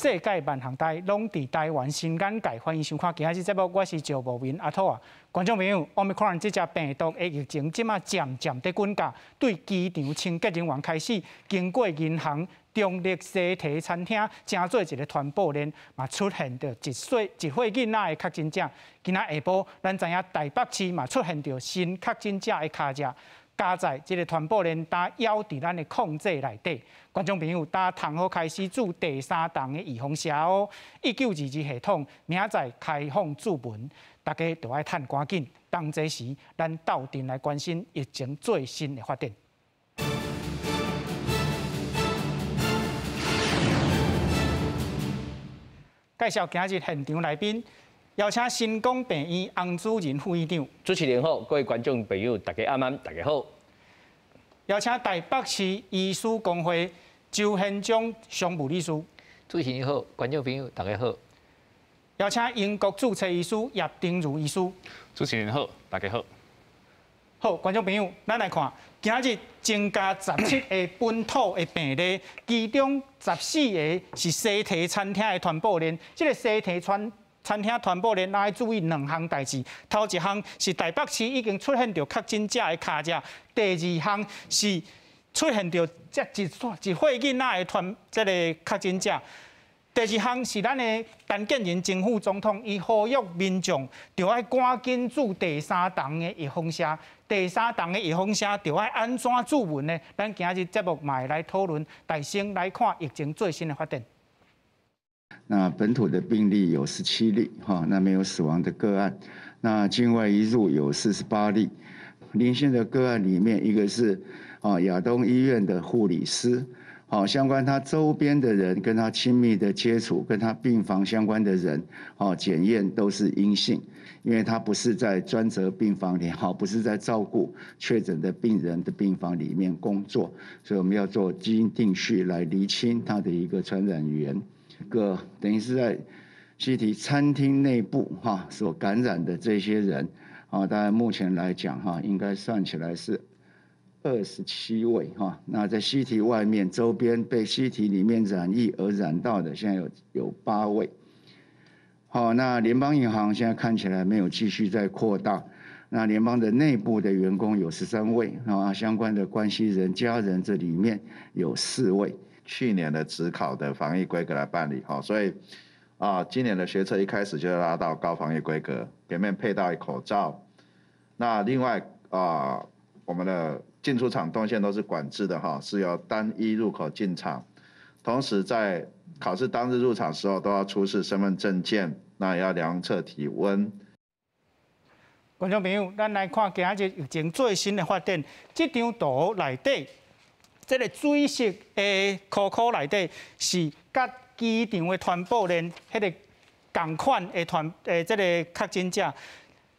世界萬項代攏佇台灣新眼界，歡迎收看今仔日節目，我是趙無眠阿土啊。觀眾朋友，Omicron 這隻病毒的疫情，這馬漸漸佇滾架，對機場清潔人員開始，經過銀行、中壢西堤餐廳，成做一個傳播鏈，嘛出現著一歲一歲囡仔的確診者。今仔下晡，咱知影台北市嘛出現著新確診者的跤跡。佳哉這个傳播鏈焦佇咱的控制內底。觀眾朋友，焦通好開始注第三針的預防射哦。1922系統明仔載開放注文，大家就愛趁趕緊。當這時，咱鬥陣來關心疫情最新的發展。介紹今日現場來賓，邀請新光病院洪主任副院長。主持人好，各位觀眾朋友，大家晚安，大家好。邀請台北市醫師公會周憲章常務理事。主持人好，觀眾朋友大家好。邀請英國註冊醫師葉丁如醫師。主持人好，大家好。好，觀眾朋友，咱來看今日增加17個本土的病例，其中14個是西堤餐廳的傳播鏈。這个西堤餐廳傳播鏈，咱愛注意兩項代誌。頭一項是台北市已經出現著確診者的跤跡，第二項是出現著這一一歲囡仔的傳這个確診者。第二項是咱的陳建仁前副總統，伊呼籲民眾著愛趕緊注第三針的預防射，第三針的預防射著愛按怎注文呢？咱今日節目嘛會來討論，大先來看疫情最新的發展。那本土的病例有17例，哈，那沒有死亡的個案。那境外移入有48例，零星的個案裡面，一個是啊亞東醫院的護理師，好，相關他周邊的人跟他親密的接觸，跟他病房相關的人，好，檢驗都是陰性，因為他不是在專責病房裡，好，不是在照顧確診的病人的病房裡面工作，所以我們要做基因定序來釐清他的一個傳染源。個等於是在西堤餐廳內部哈所感染的這些人啊，當然目前來講哈，應該算起來是27位哈。那在西堤外面周邊被西堤裡面染疫而染到的，現在有8位。好，那聯邦銀行現在看起來沒有繼續再擴大。那聯邦的內部的員工有13位啊，相關的關係人、家人這裡面有4位。去年的指考的防疫規格來辦理，所以啊，今年的學測一開始就拉到高防疫規格，裡面配戴口罩。那另外啊，我們的進出場動線都是管制的哈，是由單一入口進場，同時在考試當日入場時候都要出示身份證件，那也要量測體溫。觀眾朋友，咱來看今日疫情最新的發展，這張圖內底。這个水色的箍箍內底是佮機場的傳播鏈，彼个仝款的傳這个確診者。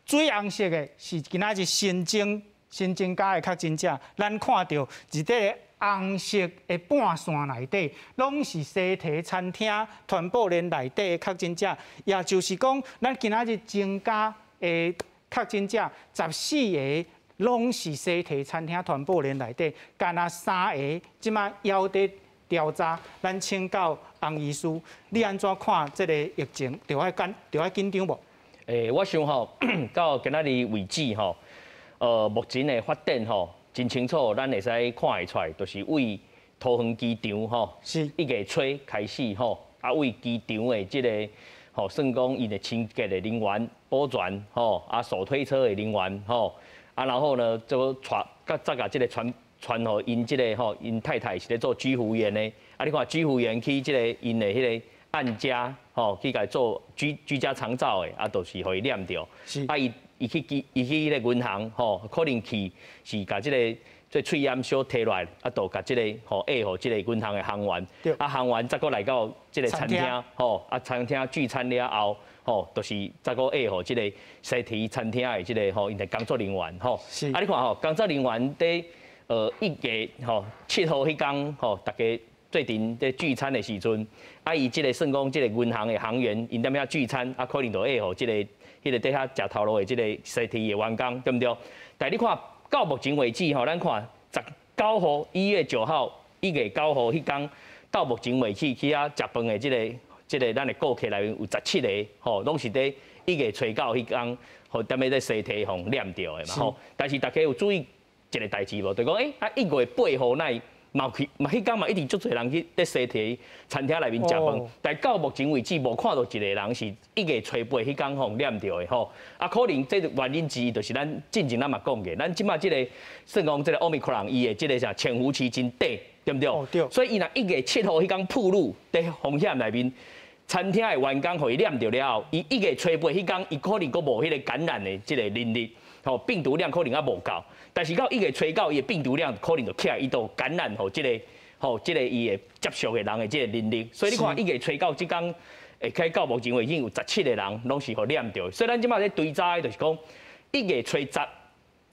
水紅色的是今仔日新增加的確診者。咱看著佇這个紅色的半線內底，攏是西堤餐廳傳播鏈內底的確診者。也就是講，咱今仔日增加的確診者14个。攏是西堤餐廳傳播鏈內底，干焦3个，這馬猶佇調查。咱請教洪醫師，你按怎看這个疫情？著愛緊張無？我想吼，到今仔日為止吼，目前的發展吼，真清楚，咱會使看會出來，就是為桃園機場吼，1月初開始吼，啊，為機場的這个吼，算講𪜶的清潔的人員保全吼，啊，手推車的人員吼。啊，然後呢，就傳，再共這个傳予𪜶這个吼，𪜶太太是咧做居服員的。啊，你看居服員去這个𪜶的彼个案家吼，去共做居家長照的，啊，就是予伊染著。啊，伊去彼个銀行吼，可能去是共這个這喙罨小提落來，啊，就共這个吼，下予這个銀行的行員。啊，行員再閣來到這个餐廳吼，啊，餐廳聚餐了後。吼，就是再閣下予這个西堤餐廳的這个吼，𪜶的工作人員吼。啊，你看吼，工作人員佇1月吼7號彼工吼，大家做陣佇聚餐的時陣，啊，伊這个算講這个銀行的行員，𪜶踮遐聚餐，啊，可能就下予這个彼个佇遐食頭路的這个西堤的員工，對毋對？但你看到目前為止吼，咱看19號1月9號1月9號彼工，到目前為止去遐食飯的這个。這个咱的顧客內面有17個吼，攏是佇1月初9彼工，予踮咧咧西堤予染著的嘛吼。但是大家有注意一个代誌無？就講啊1月8號那嘛去嘛彼工嘛一直足濟人去佇西堤餐廳內面食飯，但到目前為止無看到一個人是1月初8彼工予染著的吼。啊，可能這個原因之一就是咱進前咱嘛講過，咱這馬這个算講這个奧密克戎伊的這个啥潛伏期真短，對毋對？哦，對。所以伊若1月7號彼工暴露佇風險內面，餐廳的員工予伊染著了後，伊1月初8彼工伊可能閣無彼个感染的這个能力，吼，病毒量可能猶無夠。但是到1月初9，伊的病毒量可能就起來，伊就感染予這个吼，這个伊會接觸的人的這个能力。所以你看1月初9這工，會開到目前為止已經有17個人攏是予染著。所以咱這馬咧追查的就是講，1月初10、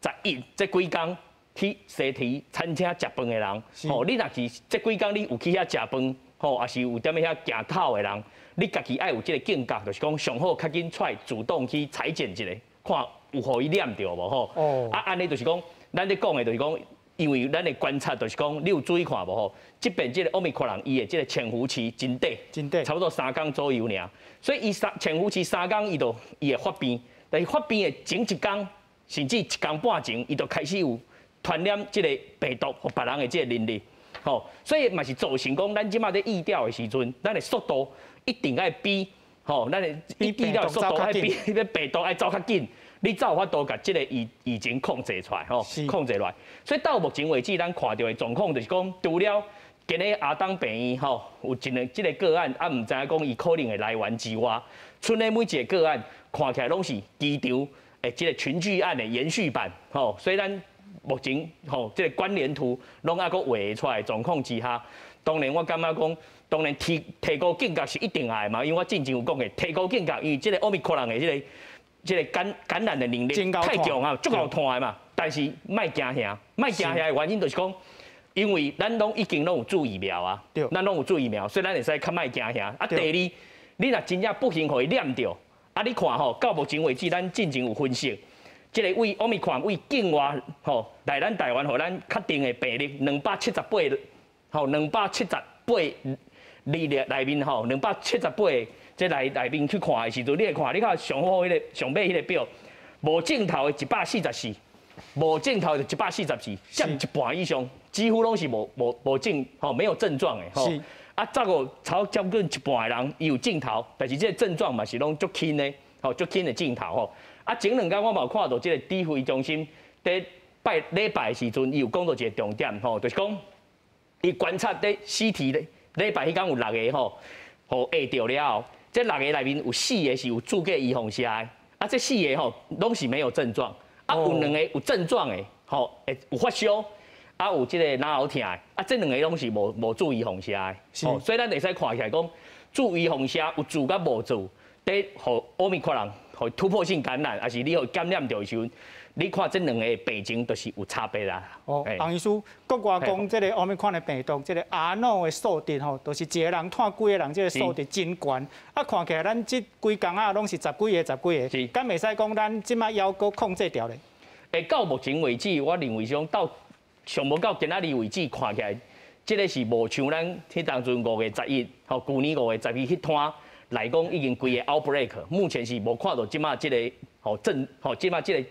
11這幾工去西堤餐廳食飯的人，吼，你若是這幾工你有去遐食飯，吼，抑是有踮咧遐行透的人，你家己愛有這个警覺，就是講上好較緊出來主動去採檢一下，看有予伊染著無吼。啊，按呢就是講，咱咧講的就是講，因為咱的觀察就是講，你有注意看無吼？這邊這个奧密克戎伊的這个潛伏期真短，真短，差不多3工左右爾。所以伊三潛伏期三工，伊就伊會發病，但是發病的前一工，甚至一工半前，伊就開始有傳染這个病毒予別人的這个能力。吼，所以嘛是造成講，咱這馬咧疫調的時陣，咱的速度一定愛比吼，咱的疫調的速度愛比彼个病毒愛走較緊。你才有法度共這个疫情控制出來，吼，控制落來。所以到目前為止，咱看著的狀況就是講，除了今日阿東病院吼有一个這个個案，啊，毋知影講伊可能的來源之外，賰的每一个個案看起來攏是機場的這个群聚案的延續版，吼。所以咱目前吼這个關聯圖攏猶閣畫會出來狀況之下，當然我感覺講，當然提高警覺是一定愛的嘛，因為我進前有講過，提高警覺，因為這个奧密克戎的這个感染的能力太強啊，足夠湠的嘛。但是莫驚嚇，莫驚嚇的原因就是講，因為咱攏已經攏有注疫苗啊，咱攏有注疫苗，所以咱會使較莫驚嚇。啊，第二，你若真正不幸予伊染著，啊，你看吼，到目前為止，咱進前有分析，這个對奧密克戎對境外吼來咱台灣，予咱確定的病例兩百七十八，吼兩百七十八例內面吼兩百七十八。這內面去看的時陣，你會看，你看上好彼个上尾彼个表，無症頭的144，無症頭的144，佔一半以上，幾乎攏是無症，吼沒有症狀的，吼。啊，這個超將近一半的人伊有症頭，但是這个症狀嘛是攏足輕的，吼足輕的症頭吼。啊，前兩工我嘛有看到這个指揮中心佇拜禮拜的時陣，伊有講到一個重點，吼，就是講伊觀察佇西堤咧禮拜彼工有六个吼，予驗著了後。這六个內面有四个是有注過預防射的，啊，這四个吼攏是沒有症狀，啊，有兩個有症狀的，吼，會有發燒，啊，有這个腦喉疼的，啊，這兩个攏是無注預防射的，吼，所以咱會使看起來講，注預防射有注佮無注，佇予奧密克戎予突破性感染，抑是你予感染著的時陣，你看這兩个病情就是有差別啦。哦，洪醫師，國外講這个奧密克戎的病毒，這个 R naught 的數值吼，就是一個人湠幾個人，這个數值真懸。啊，看起來咱這幾工啊，攏是十幾个、十幾个，敢會使講咱這馬猶閣控制著咧？到目前為止，我認為講到上無到今仔日為止，看起來這个是無像咱彼當陣5月11，吼，舊年5月11彼攤來講已經規個 outbreak，目前是無看到這馬這个吼症吼這馬這个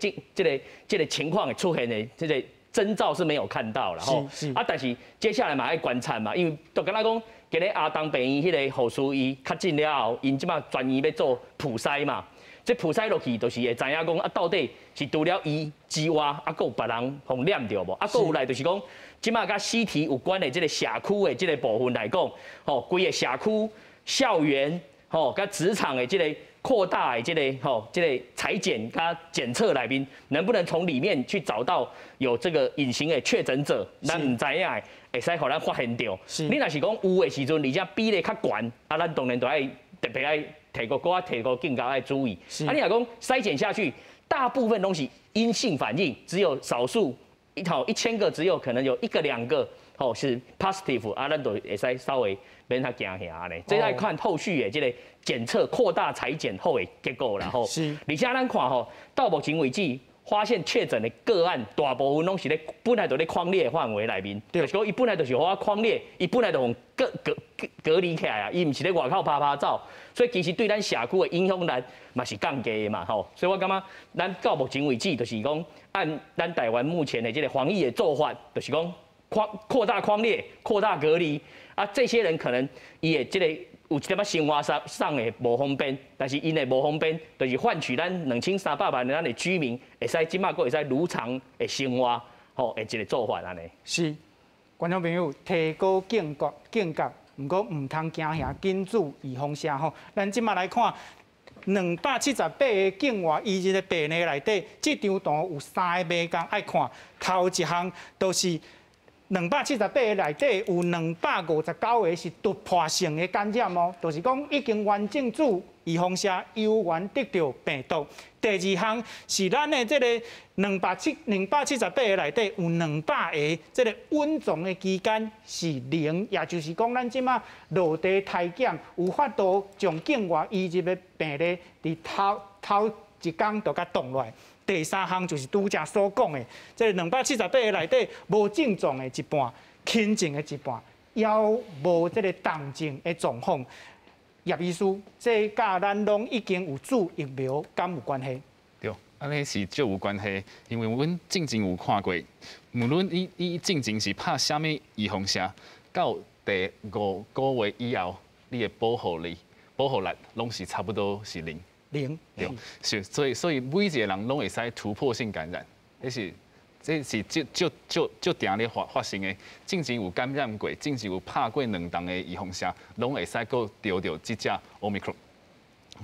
這個情況會出現的這个徵兆是沒有看到啦吼。啊，但是接下來嘛愛觀察嘛，因為就敢若講，今日阿東病院彼个護士伊確診了後，𪜶這馬全院欲做普篩嘛，這普篩落去就是會知影講啊，到底是除了伊之外，啊，閣有別人予染著無？啊，閣有來就是講，這馬佮西堤有關的這个社區的這个部分來講，吼，規个社區、校園，吼，佮職場的這个擴大的這个吼，這個採檢佮檢測內面，能不能從裡面去找到有這個隱形的確診者？咱毋知影的，會使予咱發現著。你若是講有的時陣，而且比例較懸，啊，咱當然就愛特別愛提高，閣較提高更加愛注意。啊，你若講篩檢下去，大部分攏是陰性反應，只有少數1000個，只有可能有一個兩個吼是 positive，啊，咱就會使稍微免較驚嚇按呢。這愛看後續的這個檢測擴大採檢後的結果啦吼。而且咱看吼，到目前為止，發現確診的個案，大部分攏是咧本來就咧匡列的範圍內面，就是講伊本來就是予我匡列，伊本來就予隔隔隔離起來啊，伊毋是咧外口趴趴走，所以其實對咱社區的影響力嘛是降低的嘛吼。所以我感覺咱到目前為止，就是講按咱台灣目前的這個防疫的做法，就是講擴擴大匡列、擴大隔離啊，這些人可能伊的這個有一點仔生活上上的無方便，但是𪜶的無方便，就是換取咱2300萬的咱的居民會使這馬閣會使如常的生活，吼，的一個做法按呢。是，觀眾朋友，提高警覺，警覺，毋過毋通驚嚇，緊注預防射吼。咱這馬來看278個境外移入的病例內底，這張圖有三个眉角愛看。頭一項就是278個內底有259個是突破性的感染哦，就是講已經完整注預防射，猶原得著病毒。第二項是咱的這個278個內底有200個這個隱藏的期間是零，也就是講咱這馬落地篩檢有法度將境外移入的病例佇頭頭一工就共擋落來。第三項就是拄才所講的，這278個內底無症狀的一半，輕症的一半，猶無這個重症的狀況。葉醫師，這佮咱攏已經有注疫苗，敢有關係？對，按呢是足有關係，因為阮進前有看過，無論你你進前是拍啥物預防射，到第五個月以後，你的保護力、保護力攏是差不多是零。零。對，是，所以所以每一個人攏會使突破性感染，這是這是足足足足定咧發發生的。進前有感染過，進前有拍過兩針的預防射，攏會使閣著著這隻 Omicron。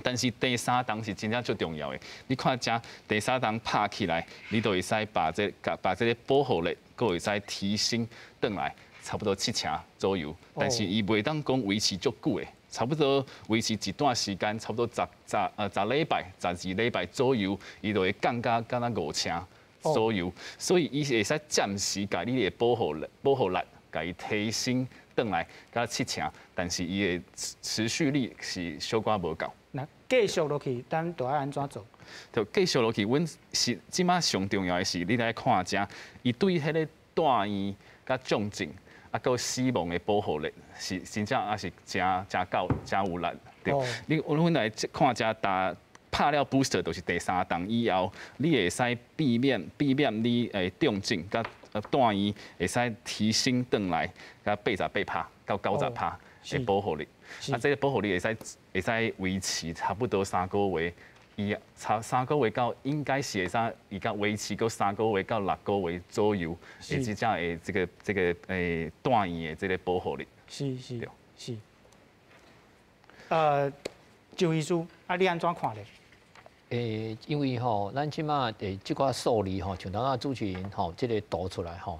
但是第三針是真正足重要的，你看這第三針拍起來，你就會使把這把這个保護力閣會使提升轉來，差不多七成左右。但是伊袂當講維持足久的。差不多維持一段時間，差不多十十呃十禮拜、12禮拜左右，伊就會降到敢若五成左右。所以伊會使暫時共你的保護力、保護力，共伊提升轉來到七成，但是伊的持續力是小可無夠。那繼續落去，咱著愛按怎做？就繼續落去，阮是這馬上重要的是，你來看遮，伊對彼個住院佮重症，啊，閣死亡的保護力是真正也是誠誠夠誠有力。對，你阮來看遮打拍了 booster 就是第三針以後，你會使避免避免你會重症佮住院會使提升轉來佮88%到90%的保護力。啊，這個保護力會使會使維持差不多三個月。伊差三個月到應該是會使，伊共維持閣三個月到6個月左右，會這種的這個這個住院的這個保護力。是是是。周醫師，啊，你按怎看咧？因為吼，咱這馬這寡數字吼，像頭仔主持人吼，這个圖出來吼，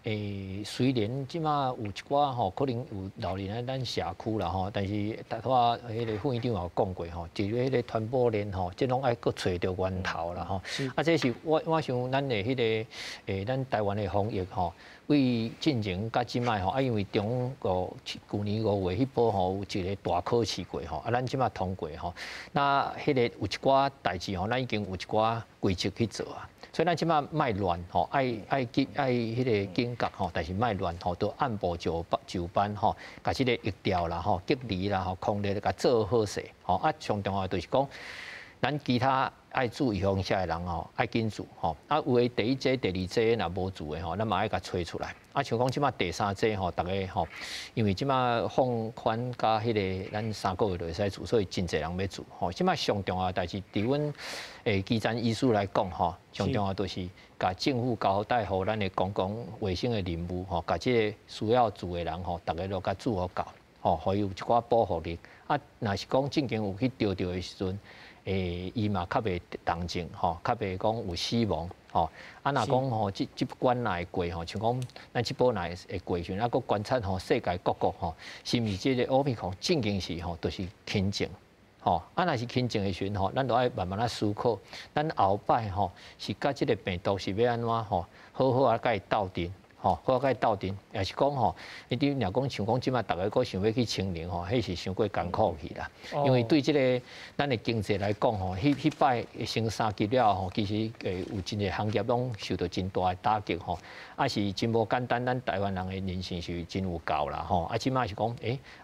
雖然這馬有一寡吼，可能有老人佇咱社區啦吼，但是頭拄仔彼个副院長也有講過吼，一個彼个傳播鏈吼，這攏愛閣揣著源頭啦吼。啊，這是我我想咱的彼个咱台灣的防疫吼，對進前佮這擺吼，啊，因為中國舊年5月彼波吼有一個大考試過吼，啊，咱這馬通過吼，那彼個有一寡代誌吼，咱已經有一寡規則去做啊，所以咱這馬莫亂吼，愛愛警愛彼个警覺吼，但是莫亂吼，都按部就班就班吼，共這个疫調啦吼、隔離啦吼、控制共做好勢吼，啊，上重要就是講，咱其他愛注預防射的人吼，愛緊注吼，啊，有的第一劑、第二劑若無注的吼，咱嘛愛共揣出來。啊，像講這馬第三劑吼，逐家吼，因為這馬放寬佮彼个咱三個月就會使注，所以真濟人欲注吼。這馬上重要的代誌，佇阮基層醫師來講吼，上重要就是共政府交代予咱的公共衛生的任務吼，共這个需要注的人吼，逐家都共注予夠吼，予伊有一寡保護力。啊，若是講真正有去著著的時陣，伊嘛較袂重症吼，較袂講有死亡吼。啊，若講吼，這這關若會過吼，像講咱這波若會過時陣，啊，閣觀察吼世界各國吼，是毋是這个奧密克戎正經是吼，就是輕症吼。啊，若是輕症的時陣吼，咱就愛慢慢仔思考，咱後擺吼是佮這个病毒是欲按怎吼，好好仔佮伊鬥陣。吼，閣較鬥陣，也是講吼，你若講像講這馬逐家閣想欲去清零吼，彼是傷過艱苦去啦。因為對這个咱的經濟來講吼，彼彼擺升三級了吼，其實有真濟行業攏受著真大的打擊吼，啊是真無簡單。咱台灣人的韌性是真有夠啦吼，啊這馬是講，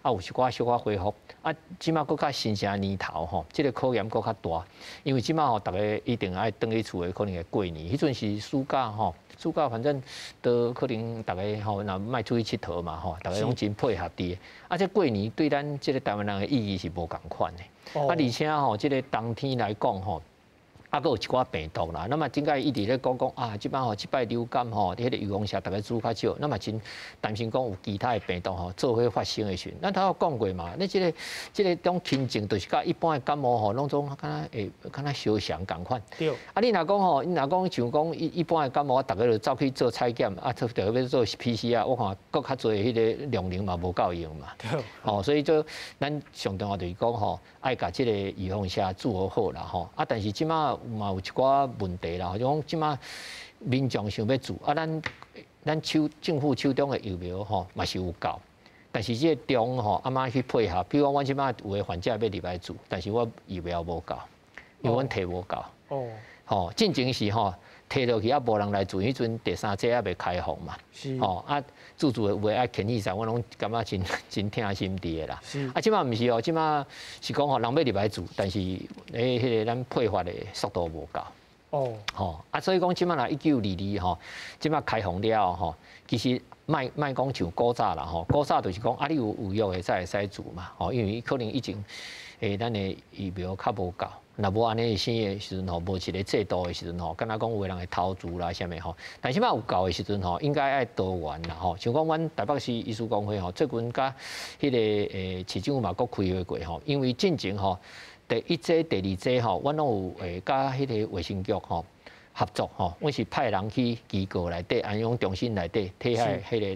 啊有一寡小可恢復，啊這馬閣較新鮮年頭吼，這个考驗閣較大，因為這馬吼，逐家一定愛轉去厝的，可能會過年，彼陣是暑假吼。暑假反正都可能逐家吼，若莫出去𨑨迌嘛吼，逐家攏真配合佇。啊，這過年對咱這个台灣人的意義是無仝款的。啊，而且吼，這个冬天來講吼，啊，閣有一寡病毒啦。那麼頂擺一直咧講講啊，這擺吼，這擺流感吼，彼个預防射逐家注較少，那麼真擔心講有其他的病毒吼，做伙發生的時陣，咱頭先講過嘛，你這个這个種輕症，就是佮一般的感冒吼，攏總敢若會敢若相像仝款。啊，你若講吼，你若講像講一一般的感冒，逐家就走去做採檢，啊，做著欲做 PCR，我看閣較濟彼个量能嘛無夠用嘛。吼，所以就咱上重要就是講吼，愛共這个預防射注好啦吼。啊，但是這馬嘛有一寡問題啦，就講這馬民眾想欲注，啊，咱咱手政府手中的疫苗吼嘛是有夠，但是這个量吼按怎去配合？比如講，阮這馬有的患者欲入來注，但是我疫苗無夠，因為阮提無夠。吼，進前是吼提落去啊，無人來注，彼陣第三劑猶未開放嘛。吼啊，注注的有的愛遣去啥，我攏感覺真真疼心佇的啦。啊，這馬毋是哦，這馬是講吼，人欲入來注，但是彼个咱配發的速度無夠。吼啊，所以講這馬若1922吼，這馬開放了吼，其實莫莫講像古早啦吼，古早就是講啊，你有有約的才會使注嘛，吼，因為可能以前咱的疫苗較無夠。若無按呢生的時陣吼，無一个制度的時陣吼，敢若講有的人會偷注啦啥物吼。但這馬有夠的時陣吼，應該愛多元啦吼。像講阮台北市醫師公會吼，最近佮彼个市政府嘛閣開會過吼，因為進前吼第一劑、第二劑吼，阮攏有佮彼个衛生局吼合作吼，阮是派人去機構內底、安養中心內底，替遐彼个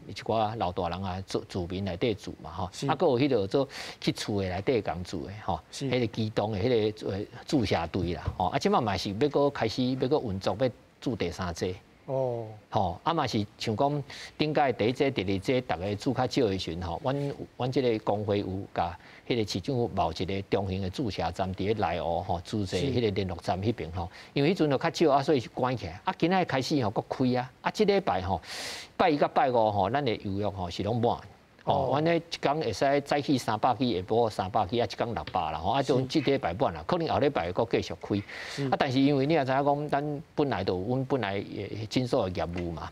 一寡老大人啊、住住民內底注嘛吼，啊，閣有彼个做去厝的內底共注的吼，彼个機動的彼个注射隊啦吼，啊，這馬嘛是欲閣開始欲閣運作欲注第三劑。吼，啊嘛是像講頂擺第一劑、第二劑，逐家注較少的時陣吼，阮阮這个公會有共彼个市政府募一个中型的注射站佇咧內湖吼，注射彼个聯絡站彼邊吼，因為彼陣就較少啊，所以是關起來。啊，今仔日開始吼，閣開啊，啊，這禮拜吼，拜一佮拜五吼，咱的預約吼是攏滿。哦，阮彼一工會使早起300劑，下晡300劑，啊，一工600啦吼，啊，種這禮拜滿啦，可能後禮拜閣繼續開。啊，但是因為你也知影講，咱本來就有阮本來診所的業務嘛。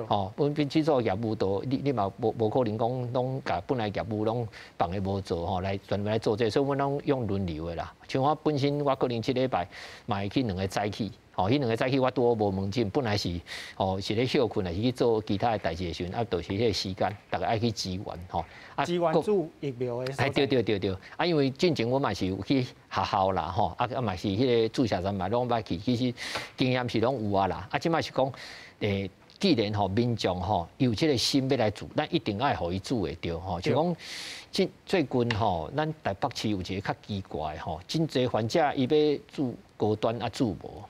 吼，阮診所業務都你你嘛無無可能講攏共本來業務攏放咧無做吼，來專門來做這個，所以阮攏用輪流的啦。像我本身我可能這禮拜嘛會去兩个早起。吼，彼兩个早起我拄好無門診，本來是吼是咧歇睏，還是去做其他的代誌的時陣，啊，就是彼个時間，逐家愛去支援吼。啊，支援注疫苗的。哎，對對對對，啊，因為進前我嘛是有去學校啦，吼，啊啊嘛是彼个注射站嘛攏捌去，其實經驗是攏有啊啦。啊，這馬是講，既然吼民眾吼有這个心欲來注，咱一定愛予伊注會著吼。像講，這最近吼，咱台北市有一个較奇怪吼，真濟患者伊欲注高端啊注無。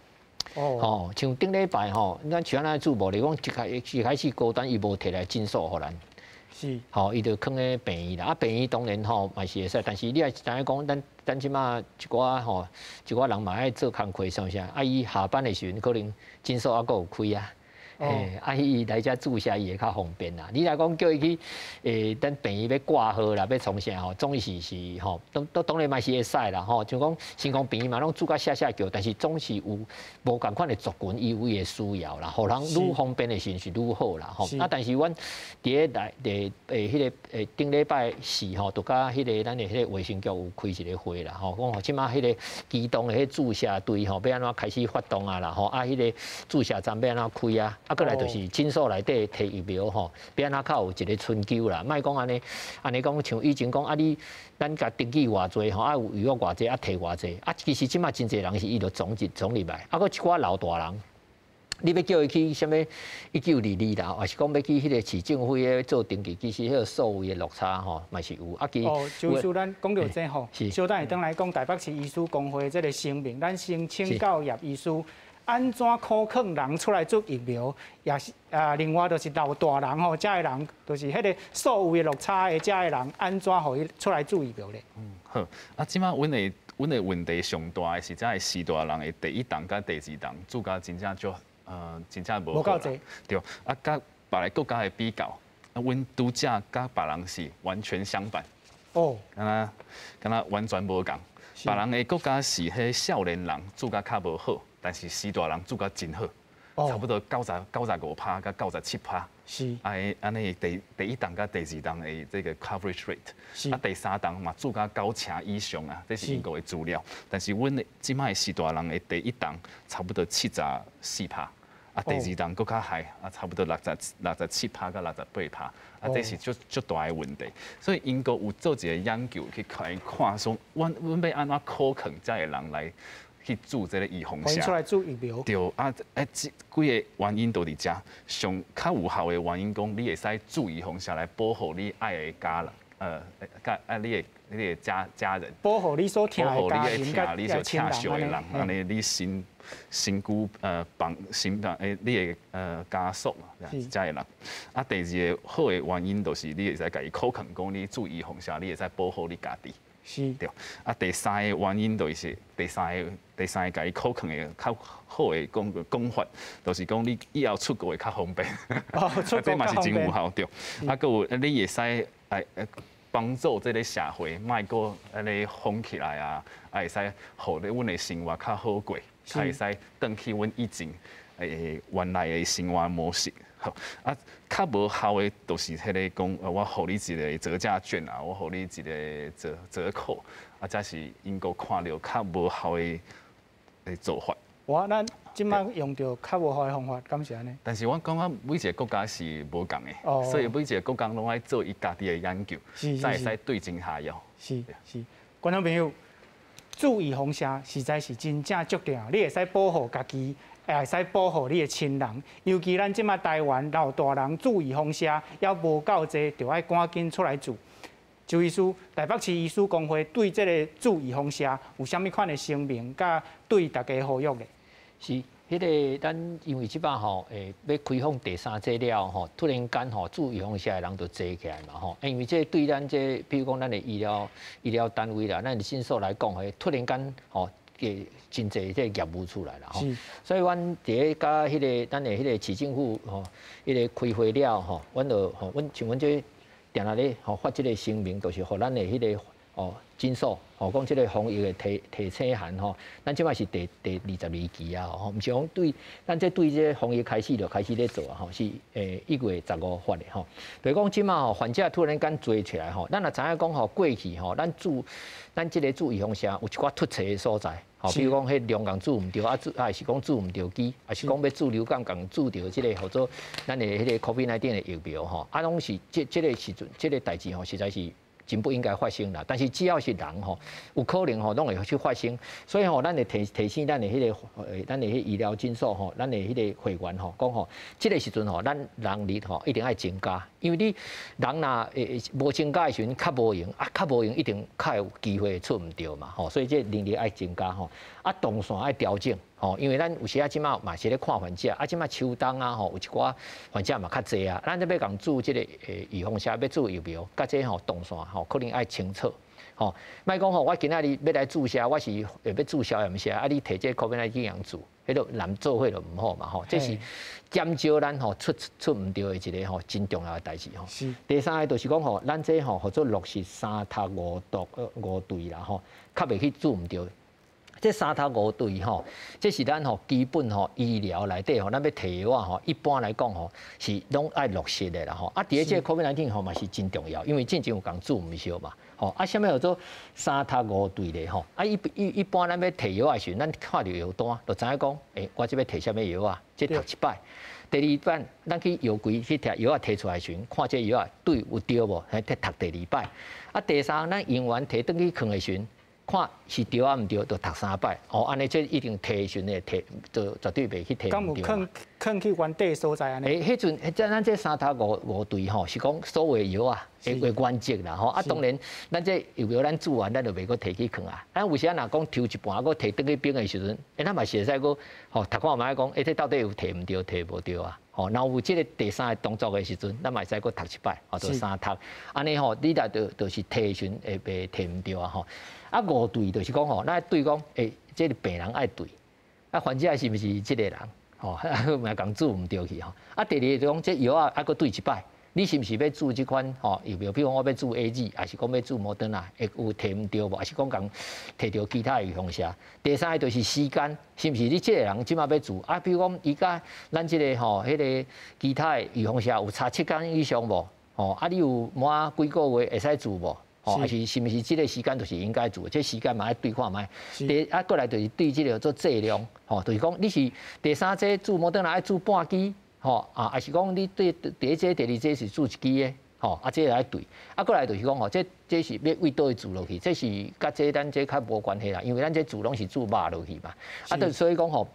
吼，像頂禮拜吼，咱像按怎注無咧？講一開一開始高端伊無提來診所予咱，吼，伊就囥咧病院啦。啊，病院當然吼嘛是會使，但是你也知影講，咱咱這馬一寡吼一寡人嘛愛做工課啥啥，啊，伊下班的時陣可能診所猶閣有開啊。啊，伊來遮注射伊會較方便啦。你若講叫伊去，等病院欲掛號啦，欲創啥吼，總是是吼，都都當然嘛是會使啦吼。像講新光病院嘛，攏注甲寫寫叫，但是總是有無仝款的族群，伊有伊的需要啦，予人愈方便的時陣是愈好啦吼。啊，但是阮佇咧內佇彼个頂禮拜四吼，就佮彼个咱的彼个衛生局有開一個會啦吼，講吼這馬彼个機動的彼注射隊吼，欲按怎開始發動啊啦吼，啊，彼个注射站欲按怎開啊？啊，過來就是診所內底提疫苗吼，欲按怎較有一个春秋啦，莫講按呢，按呢講像以前講啊，你咱共登記偌濟吼，啊有預約偌濟，啊提偌濟，啊其實這馬真濟人是伊就總入總入來，啊閣一寡老大人，你欲叫伊去啥物1922啦，抑是講欲去彼个市政府彼做登記，其實彼个數位的落差吼嘛是有。啊，其哦，周醫師，咱講著這吼，小等下轉來講台北市醫師公會這个聲明，咱先請教葉醫師。按怎考勸人出來注疫苗，也是啊，另外就是老大人吼，遮的人就是彼個數位落差的遮的人，按怎予伊出來注疫苗咧？嗯，好，啊，這擺阮的問題上大的是，遮的序大人的第一筒佮第二筒注甲真正足，真正無無夠濟。對，啊，佮別个國家的比較，啊，阮拄則佮別人是完全相反。敢若敢若完全無仝。別人的國家是彼少年人注甲較無好，但是序大人注甲真好，差不多95%佮97%。啊，按呢第一筒佮第二筒的這個 coverage rate，啊，第三筒嘛注甲9成以上啊，這是英國的資料。但是阮的這擺序大人的第一筒差不多74%，啊，第二筒閣較害，啊，差不多67%佮68%，啊，這是足足大的問題。所以英國有做一個研究去看看說，阮欲按怎考勸遮的人來去注這個預防射。出來注疫苗。對，啊，這幾個原因都佇遮。上較有效的原因講，你會使注預防射來保護你愛的家人，佮啊你的家人。保護你所疼的家人，佮你所疼惜的人，按呢你身軀幫身欸，你的家屬啊，遮的人。啊，第二個好的原因就是你會使共伊考勸講，你注預防射，你會使保護你家己。對。啊，第三个原因就是第三个共伊考勸的較好的講法，就是講你以後出國會較方便。哦，出國這嘛是真有效，對。啊，閣有你會使來幫助這個社會，莫閣按呢封起來啊，啊會使予咧阮的生活較好過，較會使轉去阮以前原來的生活模式。好，啊，較無效的，就是彼个講，我予你一個折價券啊，我予你一個折扣，啊，這是英國看著較無效的做法。哇，咱這擺用著較無效的方法，敢是按呢？但是我感覺每一個國家是無仝的，所以每一個國家攏愛做伊家己的研究，才會使對症下藥。是是，觀眾朋友，注預防射實在是真正足重要，你會使保護家己，也會使保護你的親人。尤其咱這擺台灣老大人注預防射猶無夠濟，就愛趕緊出來注。周醫師，台北市醫師公會對這个注預防射有啥物款的聲明，佮對大家呼籲咧？是，彼个咱因為這擺吼，欲開放第三劑了吼，突然間吼注預防射的人就濟起來嘛吼，因為這對咱這，比如講咱的醫療單位啦，咱的診所來講，突然間吼，給真濟這個業務出來啦吼，所以阮佇咧佮彼个咱的彼个市政府吼，彼个開會了吼，阮就吼，阮像阮這定定咧吼發這个聲明，就是予咱的彼个哦診所吼講這个防疫的提醒函吼，咱這擺是第22期啊吼，毋是講對咱這對這防疫開始就開始咧做啊吼，是1月15發的吼。就是講這擺吼患者突然間濟起來吼，咱若知影講吼過去吼，咱注咱這個注預防射有一寡突槌的所在。吼，比如講彼龍共注毋著，啊注啊是講注毋著機，抑是講欲注流感共注著這个號做咱的彼个 COVID-19 的疫苗吼，啊攏是這個時陣，這个代誌吼，實在是真不應該發生啦。但是只要是人吼，有可能吼攏會去發生，所以吼，咱會提醒咱的彼个咱的彼醫療診所吼，咱的彼个會員吼，講吼，這个時陣吼，咱人力吼一定愛增加，因為你人若會無增加的時陣，較無閒啊，較無閒一定較有機會出毋著嘛吼，所以這人力愛增加吼，啊動線愛調整吼，因為咱有時啊這擺嘛是咧看患者，啊這擺秋冬啊吼，有一寡患者嘛較濟啊，咱這欲共注這个預防射，欲注疫苗，佮這吼動線吼可能愛清楚。吼，莫講吼，我今仔日欲來注射，我是欲注消炎射，啊你提這 COVID-19 共注，彼個濫做伙就毋好嘛吼，這是減少咱吼出毋著的一个吼真重要的代誌吼。第三个就是講吼，咱這吼號做落實三讀五讀五對啦吼，較袂去注毋著。這三讀五對吼，這是咱吼基本吼醫療內底吼，咱欲提藥仔吼，一般來講吼是攏愛落實的啦吼。啊，佇咧這個 COVID-19 吼嘛是真重要，因為進前有共注毋著嘛。吼，啊，啥物叫做三讀五對咧吼？啊，一般咱欲提藥仔的時陣，咱看著藥單就知影講，欸，我這欲提啥物藥仔？這讀一擺。第二擺，咱去藥櫃去提藥仔提出來時陣，看這藥仔對有對無？彼讀第二擺。啊，第三，咱用完提轉去囥的時陣，看是對抑毋對，就讀三擺。哦，按呢這一定提的時陣提，就絕對袂去提毋著。敢有囥囥去原底所在按呢？欸，彼阵，彼阵咱这三读五對吼，是講所有藥啊的原則啦吼。啊，當然，咱這疫苗咱注完，咱就袂閣提去囥啊。咱有時仔若講抽一半，閣提轉去冰的時陣，欸，咱嘛是會使閣吼讀看覓講，欸，這到底有提毋著，提無著啊？吼，若有這个第三个動作的時陣，咱嘛會使閣讀一擺，吼，就三讀。按呢吼，你若就是提的時陣會袂提毋著啊吼。啊，五對就是講吼，咱對講，欸，這个病人愛對，啊，患者是毋是這个人？吼，嘛共注毋著去吼。啊，第二个就講，這藥仔還閣對一擺，你是毋是欲注這款吼疫苗？比如講我欲注 AZ，抑是講欲注摩登納，會有提毋著無？抑是講共提著其他的預防射？第三个就是時間，是毋是你這个人這馬欲注？啊，比如講伊佮咱這个吼，彼个其他的預防射有差7天以上無？吼，啊，你有滿幾個月會使注無？吼，抑是是毋是這个時間就是應該注？這時間嘛愛對看覓。第啊，過來就是對這个做劑量，吼，就是講你是第三劑注摩登納愛注半支，吼啊，抑是講你對第一劑、第二劑是注一支的，吼，啊，這個愛對。啊，過來就是講吼，這是欲佗佗注落去，這是佮這咱這較無關係啦，因為咱這注攏是注肉落去嘛。啊，對，所以講吼，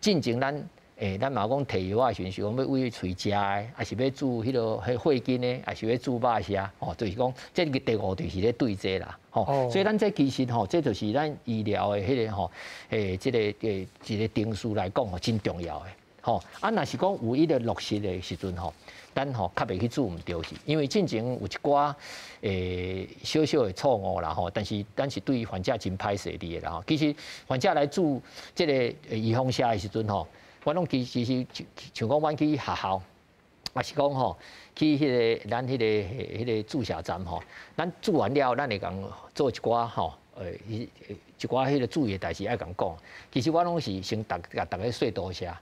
進前咱。欸，咱嘛講提藥仔的時陣，是講欲對喙食的，抑是欲注彼个彼血筋的，抑是欲注肉射，吼，就是講這个第五對是咧對這啦，吼。所以咱這其實吼，這就是咱醫療的彼个吼，欸，這个欸一个程序來講吼，真重要的，吼。啊，若是講有伊个落實的時陣吼，咱吼較袂去注毋著去，因為進前有一寡欸小小的錯誤啦吼，但是咱是對患者真歹勢佇的啦吼。其實患者來注這个預防射的時陣吼，我攏其實像講，阮去學校，抑是講吼，去彼个咱彼个注射站吼，咱注完了，咱會共做一寡吼，一寡彼个注意的代誌愛共講。其實我攏是先逐共逐家說多謝，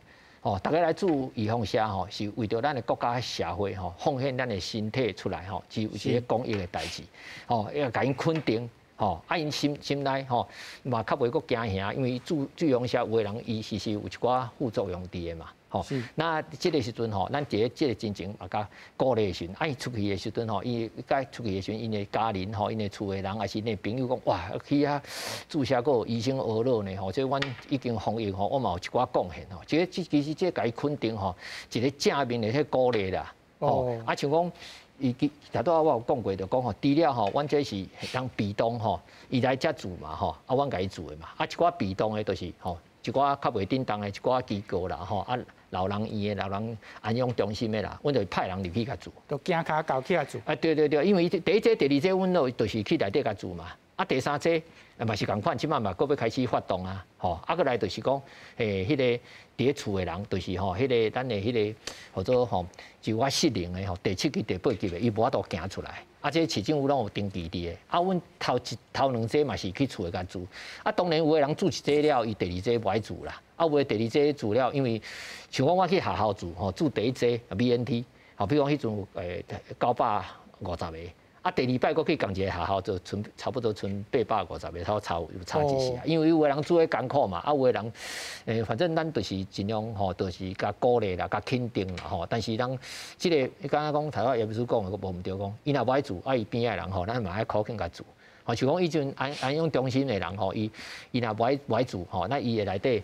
吼，逐家來注預防射吼，是為著咱的國家社會吼，奉獻咱的身體出來吼，是有一個公益的代誌，吼，要共𪜶肯定。吼，啊，𪜶心內吼嘛較袂閣驚嚇，因為注預防射有的人伊其實有一寡副作用佇的嘛，吼。那這个時陣吼，咱佇咧這个進前嘛共鼓勵的時陣，啊，伊出去的時陣吼，伊佮出去的時陣，𪜶的家人吼，𪜶的厝的人，抑是𪜶的朋友講，哇，去遐注射閣有醫生學落呢，吼，這阮已經防疫吼，我嘛有一寡貢獻吼。這個這其實這共伊肯定吼，一個正面的彼鼓勵啦，吼，啊，像講。伊頭拄仔我有講過，就講吼，除了吼，阮這是當被動吼，伊來遮注嘛吼，啊，阮共伊注的嘛，啊，一寡被動的，就是吼，一寡較袂振動的一寡機構啦吼，啊，老人院的、老人安養中心的啦，阮就派人入去共注。就行跤到去共注。啊，對對對，因為第一劑、第二劑，阮都就是去內底共注嘛。啊，第三劑嘛是仝款，這擺嘛閣欲開始發動啊，吼，啊，閣來就是講，欸，彼個佇咧厝的人，就是吼，彼个咱的彼个號做吼，就我失能的吼，第七級、第八級的，伊無法度行出來。啊，這市政府攏有登記佇的。啊，阮頭一頭兩劑嘛是去厝內共注。啊，當然有的人注一劑了，伊第二劑無愛注啦。啊，有的第二劑注了，因為像講我去學校注吼，注第一劑 BNT，吼，比如講彼陣欸950個。啊，第二擺閣去仝一個學校，就賰差不多賰850個，差有差一絲啊。因為有的人注得艱苦嘛，啊，有的人，欸，反正咱就是盡量吼，就是共鼓勵啦，共肯定啦吼。但是咱這个你剛剛講頭仔葉醫師講的，無毋對講，伊若無愛注，啊伊邊仔的人吼，咱嘛愛苦肯共注。吼，像講以前安養中心的人吼，伊若無愛注吼，那伊的內底，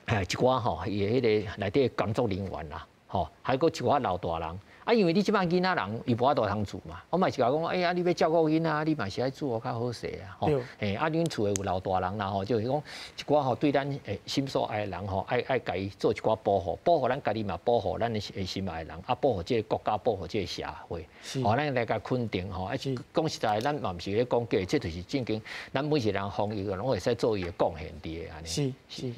一寡吼，伊的彼個內底工作人員啦，吼，還閣一寡老大人。啊，因為你這擺囡仔人，伊無法度通注嘛，我嘛是共講，哎呀，你欲照顧囡仔，你嘛是愛注予較好勢啊，吼，嘿，啊，恁厝的有老大人啦，吼，就是講一寡吼對咱欸心所愛的人吼，愛共伊做一寡保護，保護咱家己嘛，保護咱的心愛的人，啊，保護這個國家，保護這個社會，吼，咱來共肯定吼，啊，講實在，咱嘛毋是咧講假，這就是正經，咱每一個人防疫攏會使做伊的貢獻佇的按呢。是是，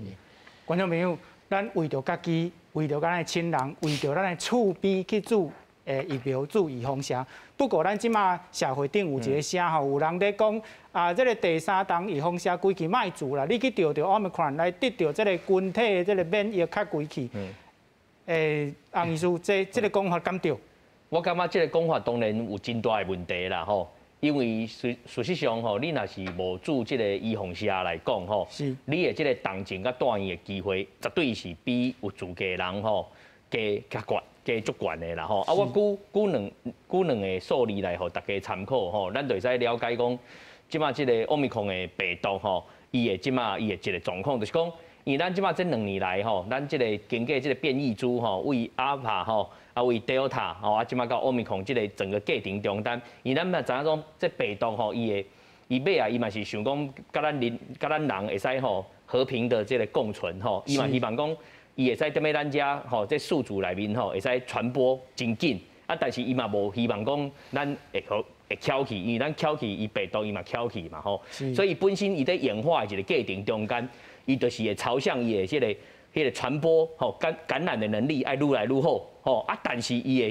觀眾朋友，咱為著家己，為著咱的親人，為著咱的厝邊去注疫苗注預防射。不過咱這馬社會頂有一個聲吼，有人咧講啊，這個第三針預防射規氣莫注啦，你去著著奧密克戎來得著這個群體的這個免疫較規氣。欸，洪醫師，這個講法敢對？我感覺這個講法當然有真大的問題啦吼。因為事實上吼，你若是無注這個預防射來講吼，你的這個重症佮住院的機會，絕對是比有資格的人吼加較懸、加足懸的啦吼。啊，我舉兩個數字來予大家參考吼，咱就會使了解講，這馬這個奧密克戎的病毒吼，伊的這馬伊的一個狀況，就是講，因為咱這擺這2年來吼，咱這个經過這个變異株吼，為阿爾法吼，啊為 Delta 吼，啊這擺到 Omicron 這个整個過程中間，因為咱嘛知影講，這病毒吼，伊會伊尾啊，伊嘛是想講，佮咱人佮咱人會使吼和平的這个共存吼，伊嘛希望講，伊會使踮咧咱遮吼，這宿主內面吼，會使傳播真緊，啊，但是伊嘛無希望講咱會予會翹去，因為咱翹去，伊病毒伊嘛翹去嘛吼，所以本身伊佇演化的一个過程中間，伊就是會朝向伊的這个彼个傳播吼感染的能力愛愈來愈好吼，啊，但是伊的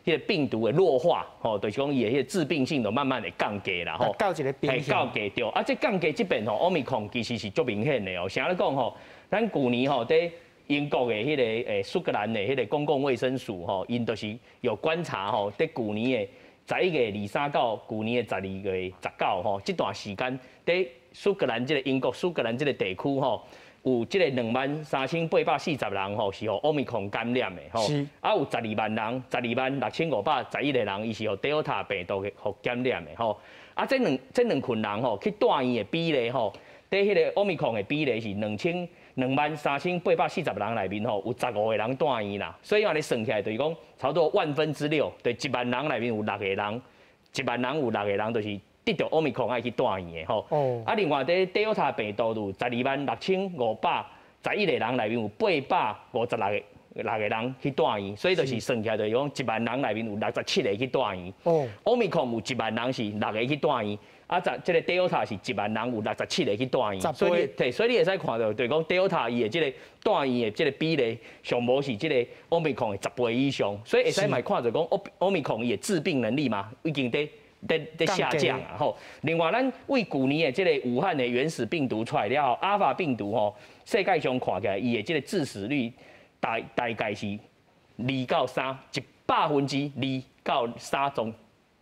彼个病毒的弱化吼，就是講伊的彼个致病性就慢慢會降低啦吼，到一个邊降低對，啊，這降低這邊吼，Omicron 其實是足明顯的哦。啥咧講吼？咱舊年吼，佇英國的彼个蘇格蘭的彼个公共衛生署吼，𪜶就是有觀察吼，佇舊年的11月23到舊年的12月19吼，這段時間佇蘇格蘭這个英國蘇格蘭這个地區吼，有這个23,840人吼是予 Omicron 感染的吼，啊有12萬人，126,511個人，伊是予 Delta 病毒予感染的吼，啊這兩群人吼去住院的比例吼，佇彼个 Omicron 的比例是23,840人內面吼，有15個人住院啦，所以按呢算起來就是講差不多萬分之六，對一萬人內面有六個人，一萬人有六個人就是得著 Omicron 愛去住院的吼。啊，另外佇 Delta 病毒有126,511個人內面有856個人去住院，所以就是算起來就是講一萬人內面有67個去住院。Omicron 有一萬人是六個去住院。啊，這這个 Delta 是一萬人有67個去住院，所以對，所以你會使看著，就是講 Delta 伊的這个住院的這个比例，上無是這个 Omicron 的10倍以上，所以會使嘛看著講 Omicron 伊的致病能力嘛，已經佇下降啊吼。另外，咱為舊年的這个武漢的原始病毒出來了後，阿爾法病毒吼，世界上看起來伊的這个致死率大概是2到3，2%中。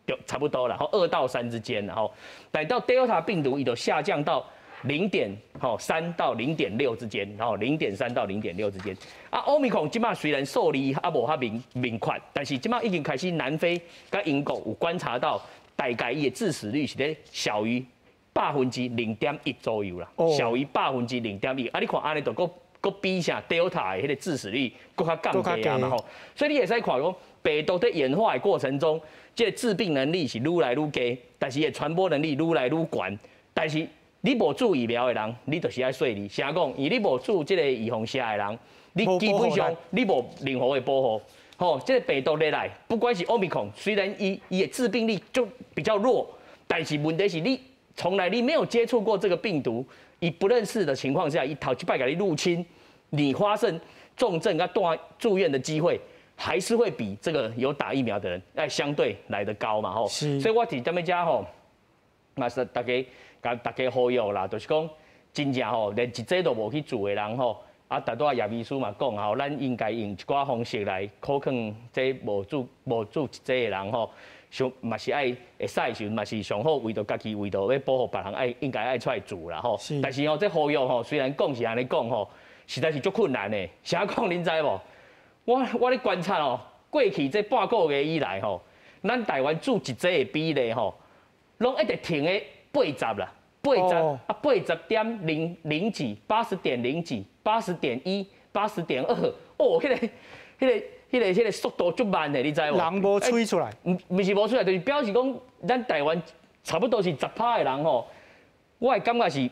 就差不多了，吼，2到3之間，然後，但到 Delta 病毒，伊就下降到0.3到0.6之間，然後0.3到0.6之間。啊，Omicron 這擺雖然數字猶無遐明確，但是這擺已經開始南非佮英國有觀察到，大概伊的致死率是咧小於0.1%左右啦，小於0.1%。啊，你看按呢就閣閣比啥 Delta 的彼个致死率閣較降低啊嘛吼，所以你會使看講病毒佇演化的過程中，這个致病能力是愈來愈低，但是伊的傳播能力愈來愈懸。但是你無注疫苗的人，你就是愛細膩。啥講？因為你無注這个預防射的人，你基本上你無任何的保護。吼，這个病毒入來，不管是 Omicron，雖然伊的致病力就比較弱，但是問題是你從來你沒有接觸過這個病毒，伊不認識的情況下，伊頭一擺共你入侵，你發生重症佮住院的機會，還是會比這個有打疫苗的人愛相對來得高嘛吼，所以我佇這邊遮吼，嘛是大家共大家呼籲啦，就是講真正吼，連一劑都無去注的人吼，啊，拄才葉醫師嘛講吼，咱應該用一寡方式來苦勸這無注一劑的人吼，上嘛是愛會使的時陣嘛是上好為著家己，為著欲保護別人，愛應該愛出來注啦吼。但是吼，這呼籲吼，雖然講是按呢講吼，實在是足困難的。啥講恁知無？我咧觀察哦，過去這半個月以來吼，咱台灣注一劑的比例吼，攏一直停咧八十啦，八十啊，80.00幾，80.0幾，80.1，80.2，哦，彼个速度足慢的，你知無？人無催出來，毋是無出來，就是表示講，咱台灣差不多是10%的人吼，我的感覺是，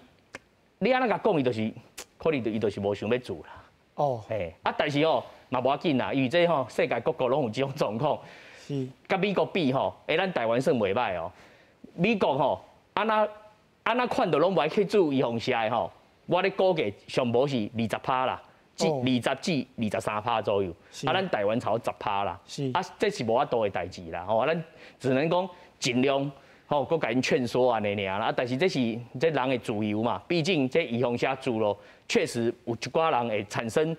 你按呢共講，伊就是，可能伊就是無想欲注啦。嘿，啊，但是吼，嘛無要緊啦，因為這吼世界各國攏有這種狀況。佮美國比吼，咱台灣算袂䆀哦。美國吼，按怎按怎款都攏無愛去注預防射的吼，我咧估計上無是20%啦，至20至23%左右。啊，咱台灣差不多十趴啦。啊，這是無法度的代誌啦。吼，咱只能講盡量吼，閣共𪜶勸說按呢爾啦。啊，但是這是這人的自由嘛，畢竟這預防射注咯，確實有一寡人會產生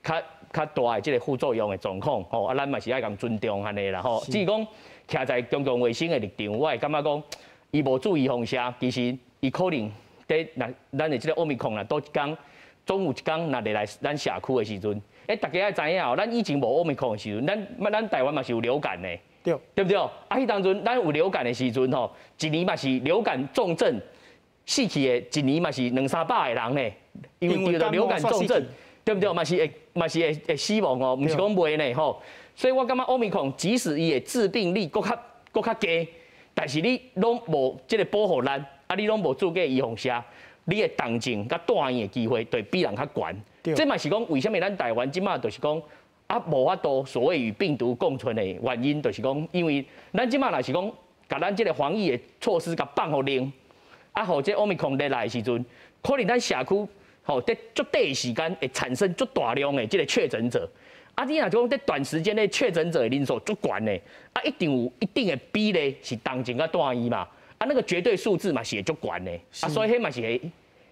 較大的這個副作用的狀況，吼，啊，咱嘛是愛共尊重按呢啦，吼。至於講徛在公共衛生的立場，我會感覺講，伊無注預防射，其實伊可能佇若咱的這個 Omicron 若佗一工，總有一工若入來咱社區的時陣，大家愛知影哦，咱以前無 Omicron 的時陣，咱台灣嘛是有流感的，對毋對？啊，彼當陣咱有流感的時陣吼，一年嘛是流感重症死去的，一年嘛是兩三百個人呢。因為得著流感重症，對毋對？嘛是會死亡哦，毋是講袂呢吼。所以我感覺奧密克戎即使伊的致病力閣較閣較低，但是你攏無這個保護力，啊，你攏無注過預防射，你的重症佮住院的機會就會比人較懸。這嘛是講為啥物咱台灣這馬就是講啊無法度所謂與病毒共存的原因，就是講因為咱這馬若是講共咱這個防疫的措施共放予軟，啊，予這奧密克戎來的時陣，可能咱社區吼佇足短的時間會產生足大量的這個確診者。啊，你若講佇短時間內確診者的人數足懸的，啊，一定有一定的比例是重症佮住院嘛，啊，那個絕對數字嘛是會足懸的，啊，所以彼嘛是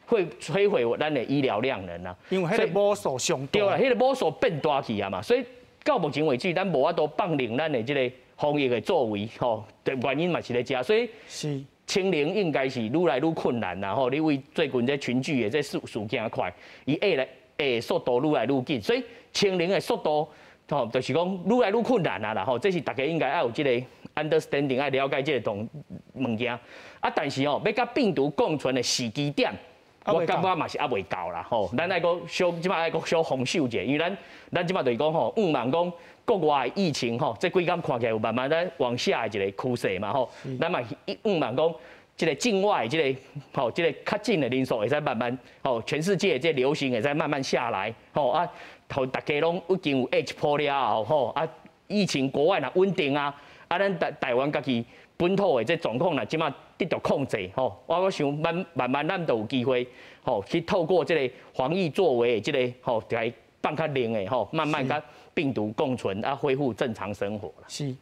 會摧毀咱的醫療量能啊。因為彼個母數上大。對啦，彼個母數變大去啊嘛，所以到目前為止，咱無法度放任咱的這個防疫的作為，吼，的原因嘛是佇遮，所以清零應該是愈來愈困難啦，吼，你為最近這群聚的這事件快，伊會來會速度愈來愈緊，所以清零的速度，吼，就是講愈來愈困難啊啦，吼，這是大家應該愛有這個 understanding，愛了解這個種物件。啊，但是吼，欲佮病毒共存的時機點，我感覺嘛是猶未到啦，吼。咱愛閣小，這馬愛閣小防守者，因為咱這馬就是講吼，向望講國外的疫情吼，這幾工看起來有慢慢咧往下的一個趨勢嘛，吼。咱嘛向望講，這個境外這個吼，這個確診的人數會使慢慢吼，全世界這流行會使慢慢下來，吼啊，予大家攏已經有 H 波了後，吼啊，疫情國外若穩定啊，啊，咱台灣家己本土的這狀況若這馬得著控制，吼，我想慢慢慢咱就有機會，吼，去透過這個防疫作為的這個吼，來放較靈的吼，慢慢佮病毒共存啊，恢復正常生活啦。是。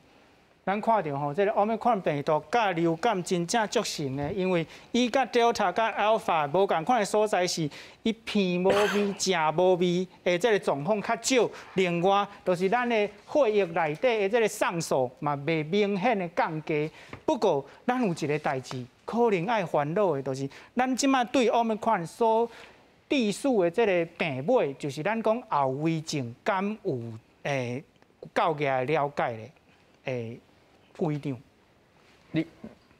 咱看著吼，這個奧密克戎病毒佮流感真正足像的，因為伊佮 Delta 佮 Alpha 無仝款的所在是，伊鼻無味、食無味的這個狀況較少。另外，就是咱的血液內底的這個送素嘛袂明顯的降低。不過，咱有一個代誌可能愛煩惱的，就是咱這馬對奧密克戎所致死的這個病尾，就是咱講後遺症，敢有夠額的了解咧？規定，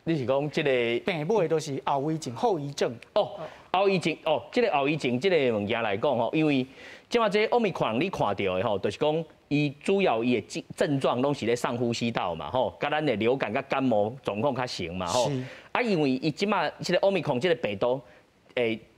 你是講這個病尾都是後遺症、後遺症？哦，後遺症哦，這個後遺症這個物件來講吼，因為這馬這奧密克戎你看著的吼，就是講伊主要伊的症狀攏是咧上呼吸道嘛吼，佮咱的流感佮感冒狀況較像嘛吼。啊，因為伊這馬這個奧密克戎這個病毒，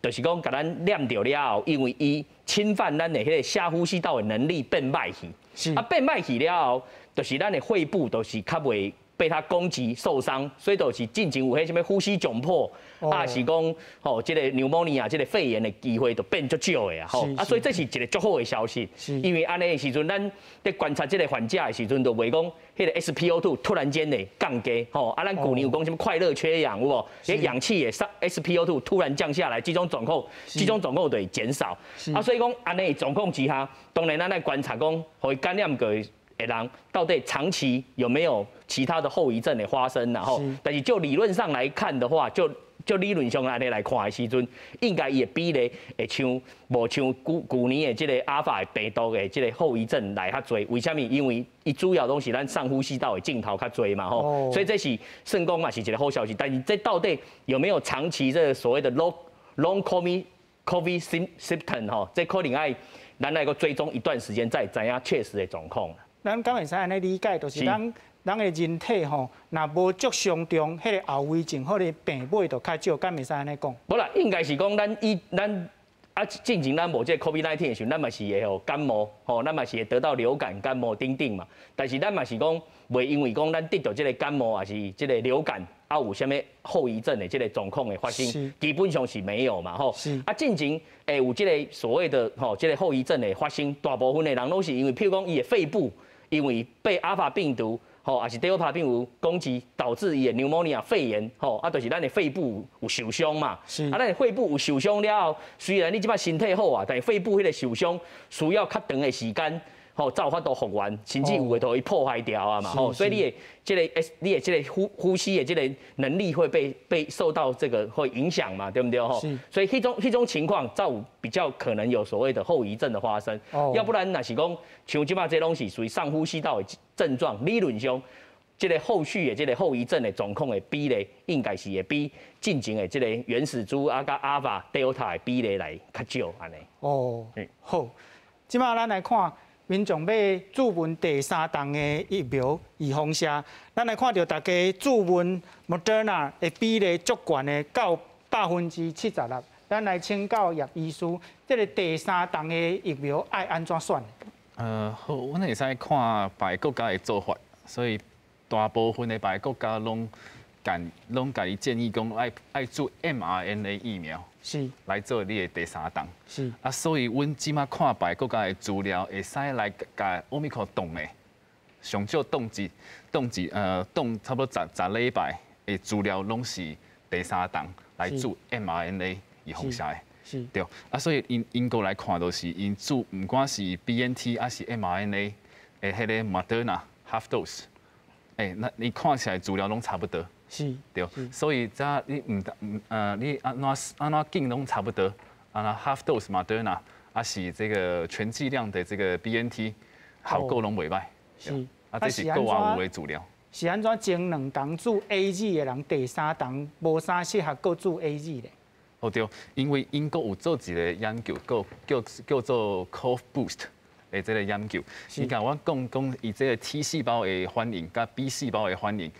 就是講共咱染著了後，因為伊侵犯咱的彼個下呼吸道的能力變歹去，啊變歹去了後，就是咱的肺部就是較袂被它攻擊受傷，所以就是進前有彼啥物呼吸窘迫，啊是講吼這個 pneumonia 這個肺炎的機會就變足少的啊，吼啊，所以這是一個足好的消息，因為按呢的時陣，咱佇觀察這個患者的時陣，就袂講彼個 SpO2 突然間的降低，吼啊，咱舊年有講啥物快樂缺氧有無？彼氧氣的 SpO2 突然降下來，這種狀況就會減少，啊，所以講按呢狀況之下，當然咱來觀察講，予伊感染過的人到底長期有沒有其他的後遺症的發生，然後，但是就理論上來看的話，就理論上按呢來看的時陣，應該伊的比例會像無像舊舊年的這個阿爾法病毒的這個後遺症來較濟。為啥物？因為伊主要攏是咱上呼吸道的症頭較濟嘛吼，所以這是算講嘛是一個好消息。但是這到底有沒有長期這個所謂的 long COVID symptom 吼，這可能愛咱來閣追蹤一段時間，才知影確實的狀況。咱敢會使按呢理解，就是咱人的人體吼，若無足傷重，彼個後遺症或者病尾就較少，敢會使按呢講？無啦，應該是講咱以咱啊，進前咱無這個 COVID-19 的時陣，咱嘛是會予感冒，吼，咱嘛是會得到流感、感冒等等嘛。但是咱嘛是講，袂因為講咱得著這個感冒，抑是這個流感，啊有啥物後遺症的這個狀況的發生，基本上是沒有嘛，吼。啊，進前會有這個所謂的吼，這個後遺症的發生，大部分的人攏是因為，譬如講伊的肺部因為被阿爾法病毒，吼，抑是德爾塔病毒攻擊，導致伊的 pneumonia 肺炎，吼，啊，就是咱的肺部有受傷嘛。啊，咱的肺部有受傷了後，雖然你這擺身體好啊，但是肺部彼個受傷需要較長的時間，吼，才有法度復原，甚至有的都會破壞掉啊嘛，吼，所以你的這個呼吸的這個能力會被受到這個會影響嘛，對毋對？吼，所以彼種情況才有比較可能有所謂的後遺症的發生。要不然若是講像這擺這攏是屬於上呼吸道的症狀，理論上這个後續的這个後遺症的狀況的比例，應該是會比進前的這个原始株啊佮阿爾法、Delta 的比例來較少按呢。哦，好，這馬咱來看民眾欲注文第三筒的疫苗預防射，咱來看著大家注文 Moderna 的比例足懸的到76%。咱來請教葉醫師，這个第三筒的疫苗愛按怎選？好，阮會使看別个國家的做法，所以大部分的別个國家攏共伊建議講愛注 mRNA 疫苗，來做你的第三筒。啊，所以阮這馬看別个國家的資料，會使來共 Omicron 擋的，上少擋一擋一呃擋差不多10禮拜的資料，攏是第三筒來注 mRNA 預防射的。對，啊，所以𪜶英國來看，就是𪜶注，毋管是 BNT 抑是 mRNA 的彼个 Moderna half dose，那你看起來資料攏差不多。對，所以這你毋毋呃，你按怎按怎揀攏差不多，啊那 half dose Moderna，抑是這個全劑量的這個 BNT，效果攏袂䆀。啊，這是國外有的資料。是按怎前兩筒注 AZ 的人，第三筒無啥適合閣注 AZ 咧？哦對，因為英國有做一个研究，叫做 COV-BOOST 的這个研究，伊共阮講講，伊這个 T 細胞的反應佮 B 細胞的反應，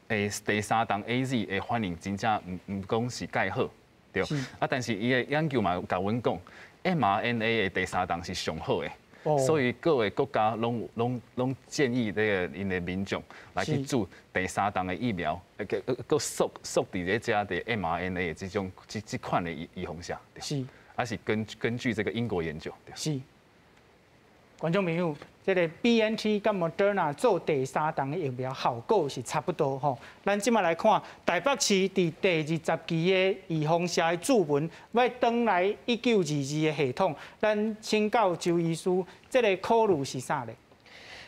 第三筒 AZ 的反應真正毋講是蓋好，對。啊，但是伊的研究嘛有共阮講，mRNA 的第三筒是上好的，所以各个國家攏建議這个𪜶的民眾來去注第三筒的疫苗，閣縮佇咧遮的 mRNA 的這種這款的預防射。啊是根據這个英國研究。是。觀眾朋友，這个 BNT 佮 Moderna 做第三筒的疫苗效果是差不多吼。咱這馬來看台北市佇第20期的預防射的注文，欲轉來1922的系統，咱請教周醫師，這个考慮是啥咧？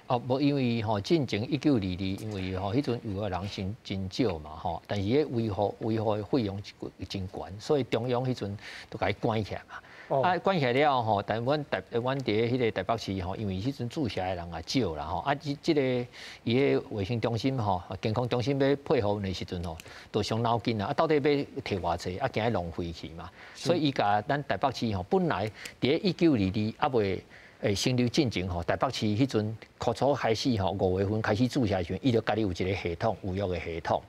哦，無因為吼，進前1922，因為吼彼陣有的人真真少嘛吼，但是彼維護的費用真懸，所以中央彼陣就共伊關起來嘛。啊，關起來了吼，但阮佇彼个台北市吼，因為彼陣注射的人也少啦吼，啊，這个伊个衛生中心吼，健康中心欲配合的時陣吼，就傷腦筋啦，啊，到底欲提偌濟，啊，驚伊浪費去嘛，所以伊共咱台北市吼，本來佇1922猶未成立進前吼，台北市彼陣初初開始吼，5月份開始注射的時陣，伊就家己有一个系統，預約的系統。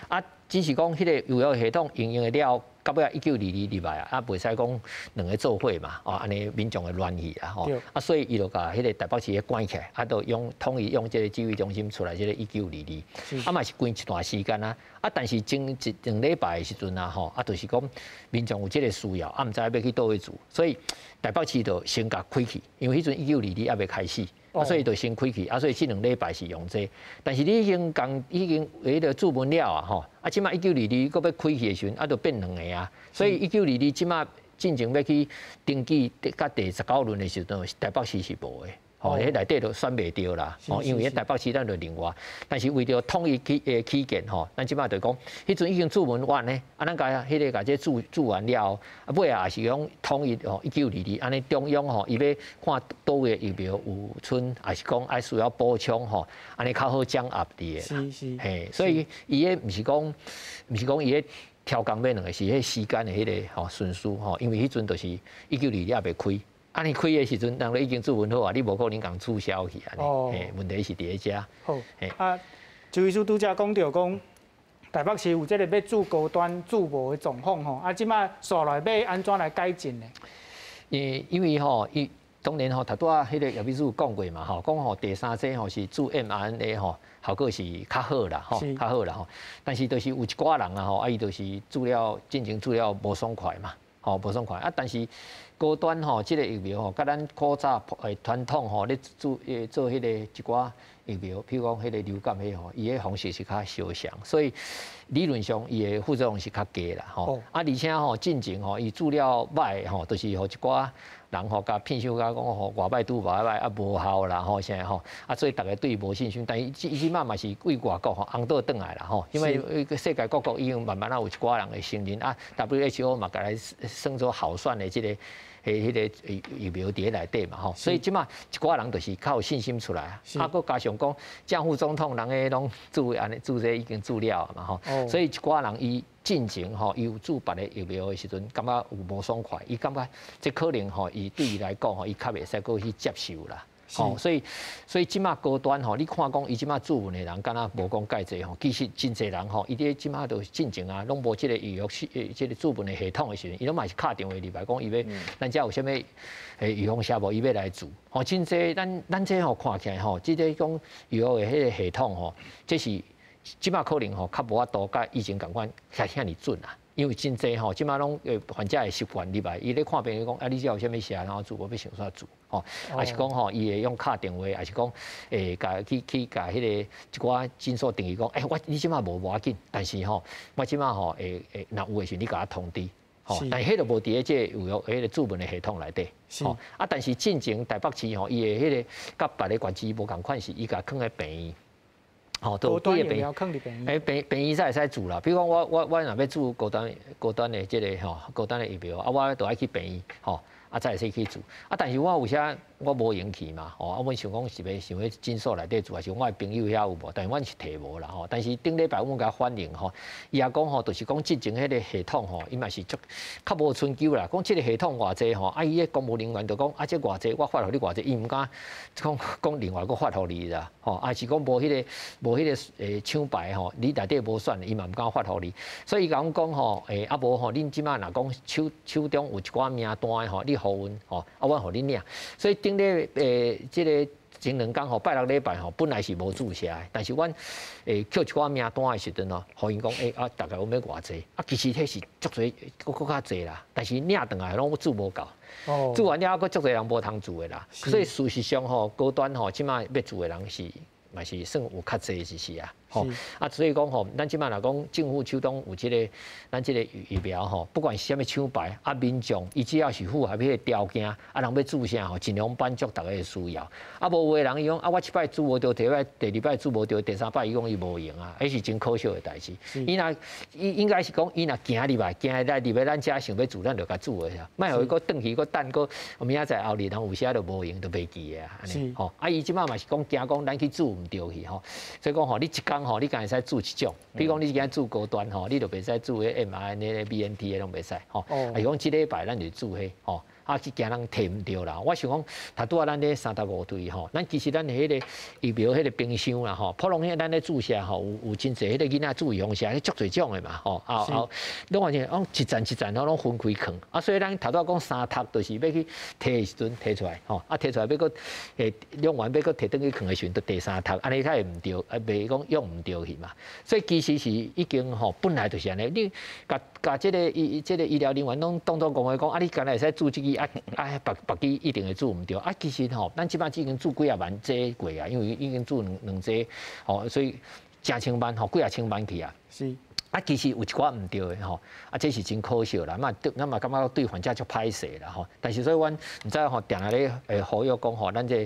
啊，只是講彼个預約系統應用了，到尾1922入來啊，啊，袂使講兩个做伙嘛，哦，按呢民眾會亂去啊，吼，啊，所以伊就共彼个台北市關起來，啊，就用統一用這个指揮中心出來這个1922，啊嘛是關一段時間啊，啊，但是前一兩禮拜的時陣啊，吼，啊，就是講民眾有這个需要，啊，毋知欲去佗位注，所以台北市就先共開去，因為彼陣1922猶未開始。啊，所以就先開去，啊，所以這兩禮拜是用這個，但是你已經共已經彼个注文了啊，吼，啊，這馬1922閣欲開去的時陣，啊，就變兩个啊，所以1922這馬進前欲去登記佮第19輪的時陣，台北市是無的。吼，彼內底就選袂著啦，吼，因為彼台北市咱就另外，但是為著統一起見吼，咱這馬就講，彼陣已經注文完呢，啊，咱共彼个共這注注完了後，啊，尾仔也是講統一吼，1922，按呢中央吼，伊欲看佗位疫苗有賰，抑是講愛需要補充吼，按呢較好掌握佇的。嘿，所以伊彼毋是講，毋是講伊彼調工欲兩个，是彼時間的彼个吼順序吼，因為彼陣就是1922猶未開。啊！你開的時陣，人都已經注文好啊，你無可能共取消去按呢。嘿，問題是佇咧遮。好。啊，周醫師拄才講著講，台北市有這个欲注高端注無的狀況吼，啊，這馬紲來欲按怎來改進呢？因為吼，伊當然吼，頭拄仔彼个葉醫師有講過嘛吼，講吼第三劑吼是注 mRNA 吼，效果是較好啦吼，較好啦吼。但是就是有一寡人啊吼，啊伊就是注了進前注了無爽快嘛，吼無爽快啊，但是高端吼，這个疫苗吼，佮咱古早傳統吼咧注做彼个一寡疫苗，譬如講彼个流感彼吼，伊的方式是較相像，所以理論上伊的副作用是較低啦吼。啊，而且吼進前吼，伊注了䆀吼，就是予一寡人吼共騙傷甲講吼偌擺拄偌擺啊無效啦吼啥吼，啊所以逐家對伊無信心。但伊伊這擺嘛是對外國吼紅倒轉來啦吼，因為世界各國已經慢慢仔有一寡人會承認啊，WHO 嘛共來算做好算的這個。彼彼个疫苗佇咧內底嘛吼，所以這擺一寡人就是較有信心出來啊，閣加上講正副總統人彼攏注按呢注這已經注了嘛吼，所以一寡人伊進前吼伊有注別个疫苗的時陣，感覺有無爽快，伊感覺這可能吼，伊對伊來講吼，伊較袂使閣去接受啦。吼，所以這擺高端吼，你看講伊這擺注的人敢若無講蓋濟吼，其實真濟人吼，伊佇這擺都進前啊，攏無這個預約這個注文的系統的時陣，伊攏嘛是敲電話入來講，伊欲咱遮有啥物預防射無，伊欲來注。吼，真濟咱這吼看起來吼，這個講預約的彼個系統吼，這是這擺可能吼較無法度佮以前仝款遐遐爾準啊。因為真濟吼，這擺攏患者會習慣入來，伊咧看病伊講啊，你這有啥物射，然後注，我欲想煞注，吼，抑是講吼，伊會用敲電話，抑是講會共去去共彼個一寡診所登記講，欸，我你這擺無無要緊，但是吼，我這擺吼會會若有的時陣你共我通知，吼，但是彼個無佇咧這個預約彼個注文的系統內底，吼，啊，但是進前台北市吼，伊的彼個佮別个縣市無仝款是，伊共囥佇病院。吼，都幾个病院，欸，病院才會使注啦。比如講，我若欲注高端的這個吼，高端的疫苗，啊，我都愛去病院，吼，啊，才會使去注。啊，但是我有時我無閒去嘛，吼，啊，阮想講是欲想欲診所內底注，還是我的朋友遐有無？但是阮是提無啦，吼。但是頂禮拜阮共反映吼，伊也講吼，就是講進前彼個系統吼，伊嘛是足較無春秋啦。講這個系統偌濟吼，啊，伊彼公務人員就講啊，這偌濟我發予你偌濟，伊毋敢講講另外閣發予你啦，吼，啊是講無彼個廠牌吼，你內底無選，伊嘛毋敢發予你。所以伊共阮講吼，啊無吼，恁這擺若講手中有一寡名單的吼，你予阮吼，啊，阮予恁領。所以頂禮這個前兩工吼，拜六禮拜吼，本來是無注射的，但是阮抾一寡名單的時陣吼，予𪜶講啊，大概阮欲偌濟，啊，其實彼是足濟，閣較濟啦，但是領轉來攏注無夠，注完了閣足濟人無通注的啦，所以事實上吼，高端吼，這擺欲注的人是嘛是算有較濟一是啊，吼啊，所以講吼，咱這擺若講政府手中有這個咱這個疫苗吼，不管是啥物廠牌啊，民眾伊只要是符合彼個條件，啊，人欲注啥吼，盡量滿足逐家的需要。啊，無有的人伊講啊，我這擺注無著，第二擺第二擺注無著，第三擺伊講伊無閒啊，彼是真可惜的代誌。伊若伊應該是講，伊若行入來，行來入來咱遮想欲注，咱就共注的啊，莫予伊閣轉去閣等閣明仔載後日，人有時就無閒，就袂記得啊。按呢吼，啊，伊這擺嘛是講驚講咱去注毋著去吼，所以講吼，你一工吼，你敢會使注一種，比如講你今日注高端吼，你就袂使注彼 mRNA、BNT 的攏袂使吼。啊，是講這禮拜咱就注彼吼。啊，去驚人提毋著啦！我想講，頭拄仔咱咧三十五隊吼，咱其實咱彼個疫苗彼個冰箱啦吼，普通彼咱咧注射吼，有真濟彼個囡仔注預防射，彼足濟種的嘛吼，啊啊，攏完全攏一層一層攏分開囥，啊，所以咱頭拄仔講三讀，就是欲去提的時陣提出來吼，啊，提出來欲閣用完欲閣提轉去囥的時陣，就第三讀，按呢才會毋著，啊，袂講用毋著去嘛。所以其實是已經吼，本來就是按呢，你共共這個醫這個醫療人員攏當作講話講，啊，你敢若會使注這支。啊啊，別別支一定會注毋著啊！其實吼，咱這擺已經注幾仔萬劑過啊，因為已經注兩劑吼，所以成千萬吼，幾仔千萬去啊。是。啊，其實有一寡毋著的吼，啊，這是真可惜啦。嘛，對，咱嘛感覺對患者足歹勢啦吼。但是所以阮毋知吼，定定咧呼籲講吼，咱這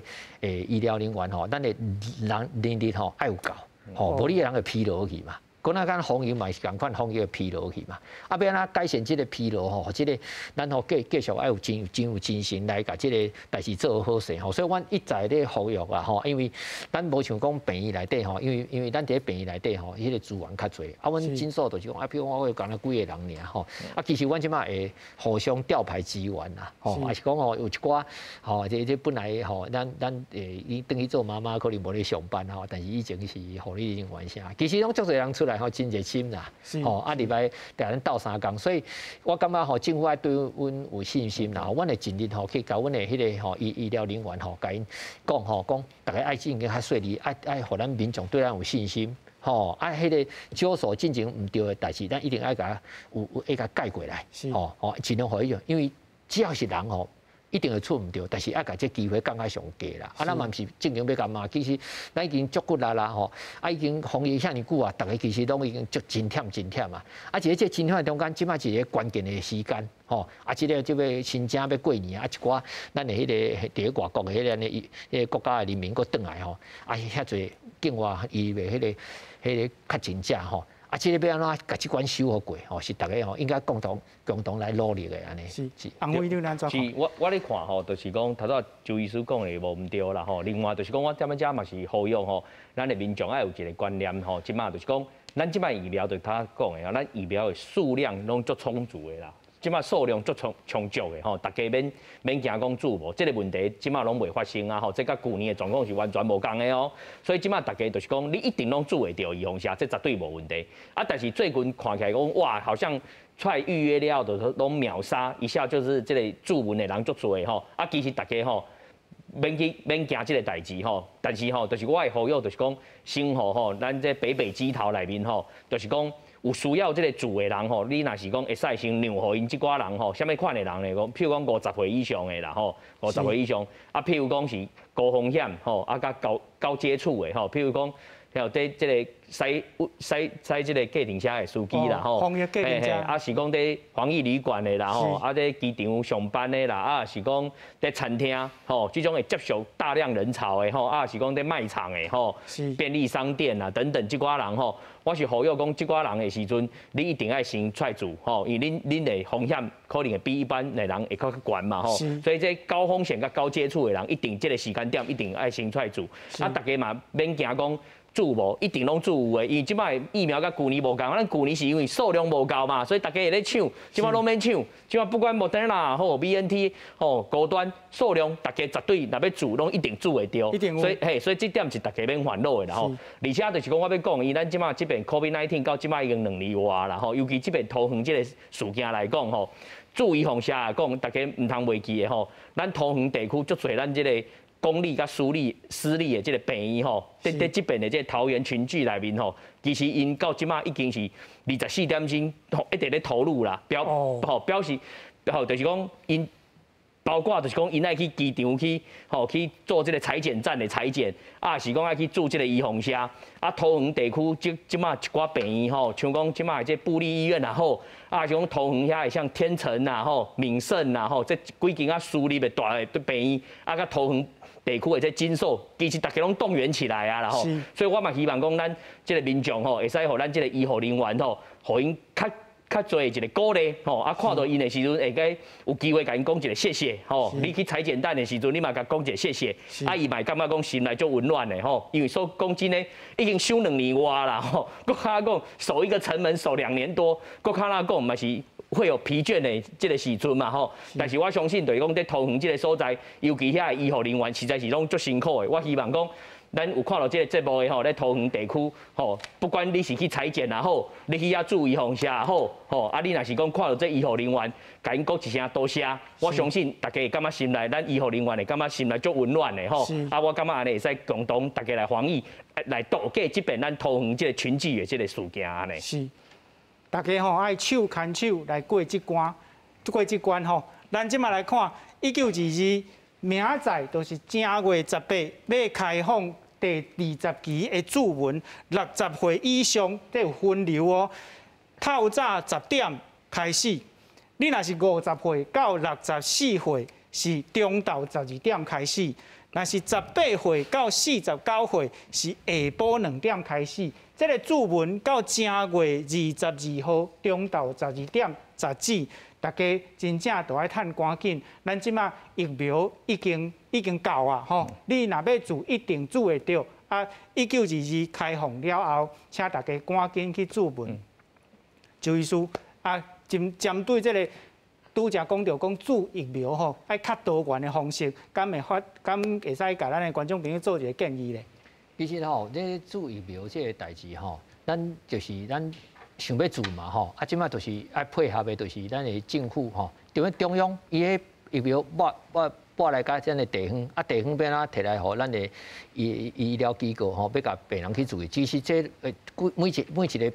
醫療人員吼，咱的人能力吼愛有夠吼，無你的人會疲勞去嘛。講那間防疫嘛是仝款，防疫會疲勞去嘛。啊，欲按怎改善這個疲勞吼，這個咱吼繼續愛有真真有精神來共這個代誌做好勢吼。所以阮一再咧呼籲啊吼，因為咱無像講病院內底吼，因為咱佇咧病院內底吼，彼個資源較濟。啊，阮診所就是講啊，比如講我敢若幾個人爾吼。啊，其實阮這擺會互相調派資源啦，吼，抑是講吼有一寡吼，這本來吼，咱伊轉去做媽媽可能無咧上班吼，但是以前是護理人員啥，其實攏足濟人出來吼，真熱心啦，吼啊，入來共咱鬥相共，所以我感覺吼，政府愛對阮有信心啦，阮會盡力吼去共阮的彼個吼醫療人員吼，共𪜶講吼，講逐家愛進行較細膩，愛予咱民眾對咱有信心，吼啊，彼個少數進前毋對的代誌，咱一定愛共有有愛共改過來，吼吼，盡量予伊用，因為只要是人吼，一定會出毋著，但是愛共這機會降較上低啦。啊，咱嘛毋是正經欲共罵，其實咱已經足骨力啦吼，啊已經防疫遐爾久啊，逐家其實攏已經足真忝真忝啊。啊，佇咧這真忝中間，這擺一个關鍵的時間吼，啊，這個新正欲過年啊，一寡咱的彼个佇咧外國的彼个彼個國家的人民閣轉來吼，啊，遐濟境外移入的彼個確診者吼。啊，這個欲按怎共這關守予過吼，是逐家吼應該共同共同來努力的按呢。是是，洪委你按怎看？是，我咧看吼，就是講頭拄周醫師講的無毋對啦吼。另外就是講，我踮遮嘛是呼籲吼，咱的民眾愛有一个觀念吼，這擺就是講，咱這擺疫苗就頭講的，咱疫苗的數量攏足充足的啦。這擺數量足充充足的吼，大家免免驚講注無，這个問題這擺攏袂發生啊吼。這佮舊年的狀況是完全無仝的哦。所以這擺大家就是講，你一定攏注會著預防射，這絕對無問題。啊，但是最近看起來講，哇，好像出來預約了，就攏秒殺，一下就是這个注文的人足濟吼。啊，其實大家吼，免去免驚這个代誌吼。但是吼，就是我會呼籲，就是講，先予吼，咱這北北基桃內面吼，就是講，有需要這个注的人吼，你若是講會使先讓予𪜶這寡人吼，啥物款的人咧？講，譬如講50歲以上的啦吼，五十歲以上，啊，譬如講是高風險吼，啊，佮高高接觸的吼，譬如講，還有佇這个駛駛駛這个計程車的司機啦吼，防疫計程車，啊是講佇防疫旅館的啦吼，啊佇機場上班的啦，啊是講佇餐廳吼，這種會接觸大量人潮的吼，啊是講佇賣場的吼，便利商店啊等等這寡人吼，我是呼籲講這寡人的時陣，你一定愛先出來注吼，因為恁的風險可能會比一般的人會較懸嘛吼，所以這高風險佮高接觸的人，一定這个時間點一定愛先出來注，啊，大家嘛免驚講注無，一定攏注有的，因為這擺疫苗佮舊年無仝，咱舊年是因為數量無夠嘛，所以大家會咧搶，這擺攏免搶，這擺不管莫德納吼、BNT 吼、高端數量，大家絕對若欲注攏一定注會著，所以嘿，所以這點是大家免煩惱的啦吼。而且就是講我欲講，因咱這擺這邊 COVID-19 到這擺已經2年外啦吼，尤其這邊桃園這个事件來講吼，注預防射來講，大家毋通袂記的吼，咱桃園地區足濟咱這个公立佮私立私立的這个病院吼，佇這邊的這个桃園群聚內面吼，其實𪜶到這擺已經是24點鐘一直咧投入啦，表吼表示吼就是講𪜶包括就是講𪜶愛去機場去吼去做這个採檢站的採檢，啊是講愛去注這个預防射，啊桃園地區這這擺一寡病院吼，像講這擺這部立醫院也好，啊是講桃園遐的像天成啦吼、敏盛啦吼，這幾間啊私立的大的病院，啊佮桃園地區的這診所，其實大家攏動員起來啊啦吼，所以我嘛希望講咱這个民眾吼，會使予咱這个醫護人員吼，予𪜶較較濟一个鼓勵吼，啊看著𪜶的時陣，會該有機會共𪜶講一个謝謝吼。你去採檢站的時陣，你嘛共講一个謝謝，啊伊嘛會感覺講心內足溫暖的吼。因為說講真的，已經守2年外啦吼，閣較講守一個城門守2年多，閣較那講嘛是會有疲倦的這个時陣嘛吼。但是我相信，就是講佇桃園這个所在，尤其遐的醫護人員，實在是攏足辛苦的。我希望講，咱有看到這个節目的吼，咧桃園地區吼，不管你是去採檢也好，你去遐注預防射也好，吼，啊，你若是講看到這醫護人員，共𪜶講一聲多謝，我相信大家會感覺心內，咱醫護人員會感覺心內足溫暖的吼。啊，我感覺按呢會使共同大家來防疫，來渡過這邊咱桃園這个群聚的這个事件按呢。是，大家吼愛手牽手來過這關，過這關吼。咱這擺來看，1922。明仔載就是正月18，欲開放第20期的注文，60歲以上這有分流哦。透早10點開始，你若是50歲到64歲，是中晝12點開始；若是18歲到49歲，是下晡2點開始。這个注文到正月22號中晝12點截止。大家真正都愛趁趕緊，咱這馬疫苗已經已經到啊吼！你若欲注，一定注會著。啊，1922開放了後，請大家趕緊去注文。周醫師啊，針針對這个拄才講著講注疫苗吼，愛較多元的方式，敢會發，敢會使共咱的觀眾朋友做一个建議咧？其實吼，這注疫苗這个代誌吼，咱就是咱想欲注嘛吼，啊，這擺就是愛配合的，就是咱的政府吼，中央中央伊个疫苗抹抹撥來佮咱的地方，啊地方欲按怎提來予咱的醫療機構吼，欲共病人去注意。其實這每一個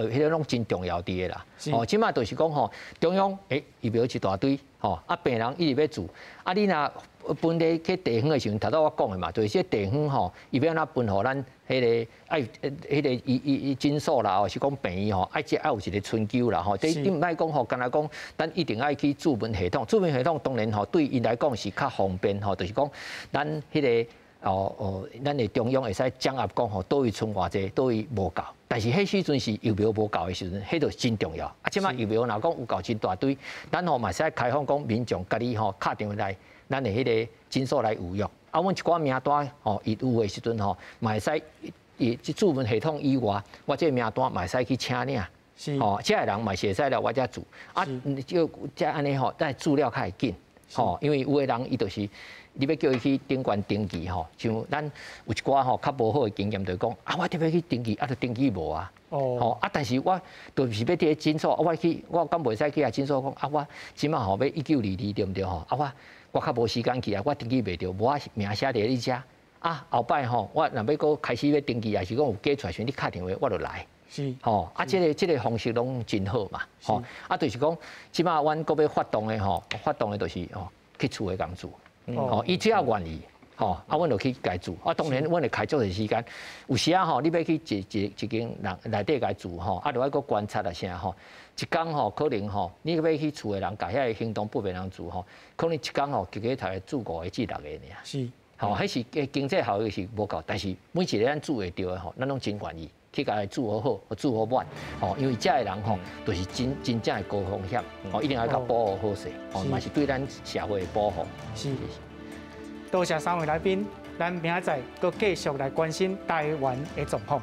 彼个攏真重要佇的啦。哦，這馬就是講吼，中央疫苗一大堆，吼，啊病人一直欲注，啊你若分咧去地方的時陣，頭拄我講的嘛，就是這地方吼，伊欲按怎分予咱彼个愛彼个醫診所啦，或是講病院吼，愛這愛有一個春秋啦吼。你毋愛講吼，干焦講，咱一定愛去注文系統，注文系統當然吼，對𪜶來講是較方便吼，就是講咱彼个咱的中央會使掌握講吼，佗位賰偌濟，佗位無夠。但是彼時陣是疫苗無夠的時陣，彼就真重要。啊，這馬疫苗若講有夠真大堆，咱吼嘛會使開放講民眾家己吼敲電話來，咱的彼个診所來預約。啊，阮一寡名單吼，伊有的時陣吼，嘛會使伊這注文系統以外，我這个名單嘛會使去請領。吼，這个人嘛是會使來我遮注。啊，就才按呢吼，但資料較會緊。吼，因為有的人伊就是，你欲叫伊去頂懸登記吼，像咱有一寡吼較無好的經驗，就是講啊，我特別去登記，啊，就登記無啊。吼啊，但是我就是欲佇咧診所，啊，我去我敢袂使去共診所講啊，我這馬吼欲1922對毋對吼？啊，我較無時間去啊，我登記袂著，無我名寫佇你遮。啊，後擺吼，我若欲閣開始欲登記，抑是講有假出來時，你敲電話我就來。吼，啊，這個方式攏真好嘛，吼，啊，就是講，這馬阮閣欲發動的吼，發動的就是吼，去厝內共注，吼，伊只要願意，吼，啊，阮就去共注，啊，當然阮會開足濟時間，有時啊吼，你欲去一間人內底共注吼，啊，就愛閣觀察啊啥吼，一工吼可能吼，你欲去厝的人共遐个行動不便人注吼，可能一工吼加加頭注五個至六個爾。吼，彼是經濟效益是無夠，但是每一个咱注會著的吼，咱攏真願意去共伊注好好，注好滿，吼，因為遮的人吼，就是真真正的高風險，吼，一定愛共保護好勢，吼，嘛是對咱社會的保護。是。多謝三位來賓，咱明仔載閣繼續來關心台灣的狀況。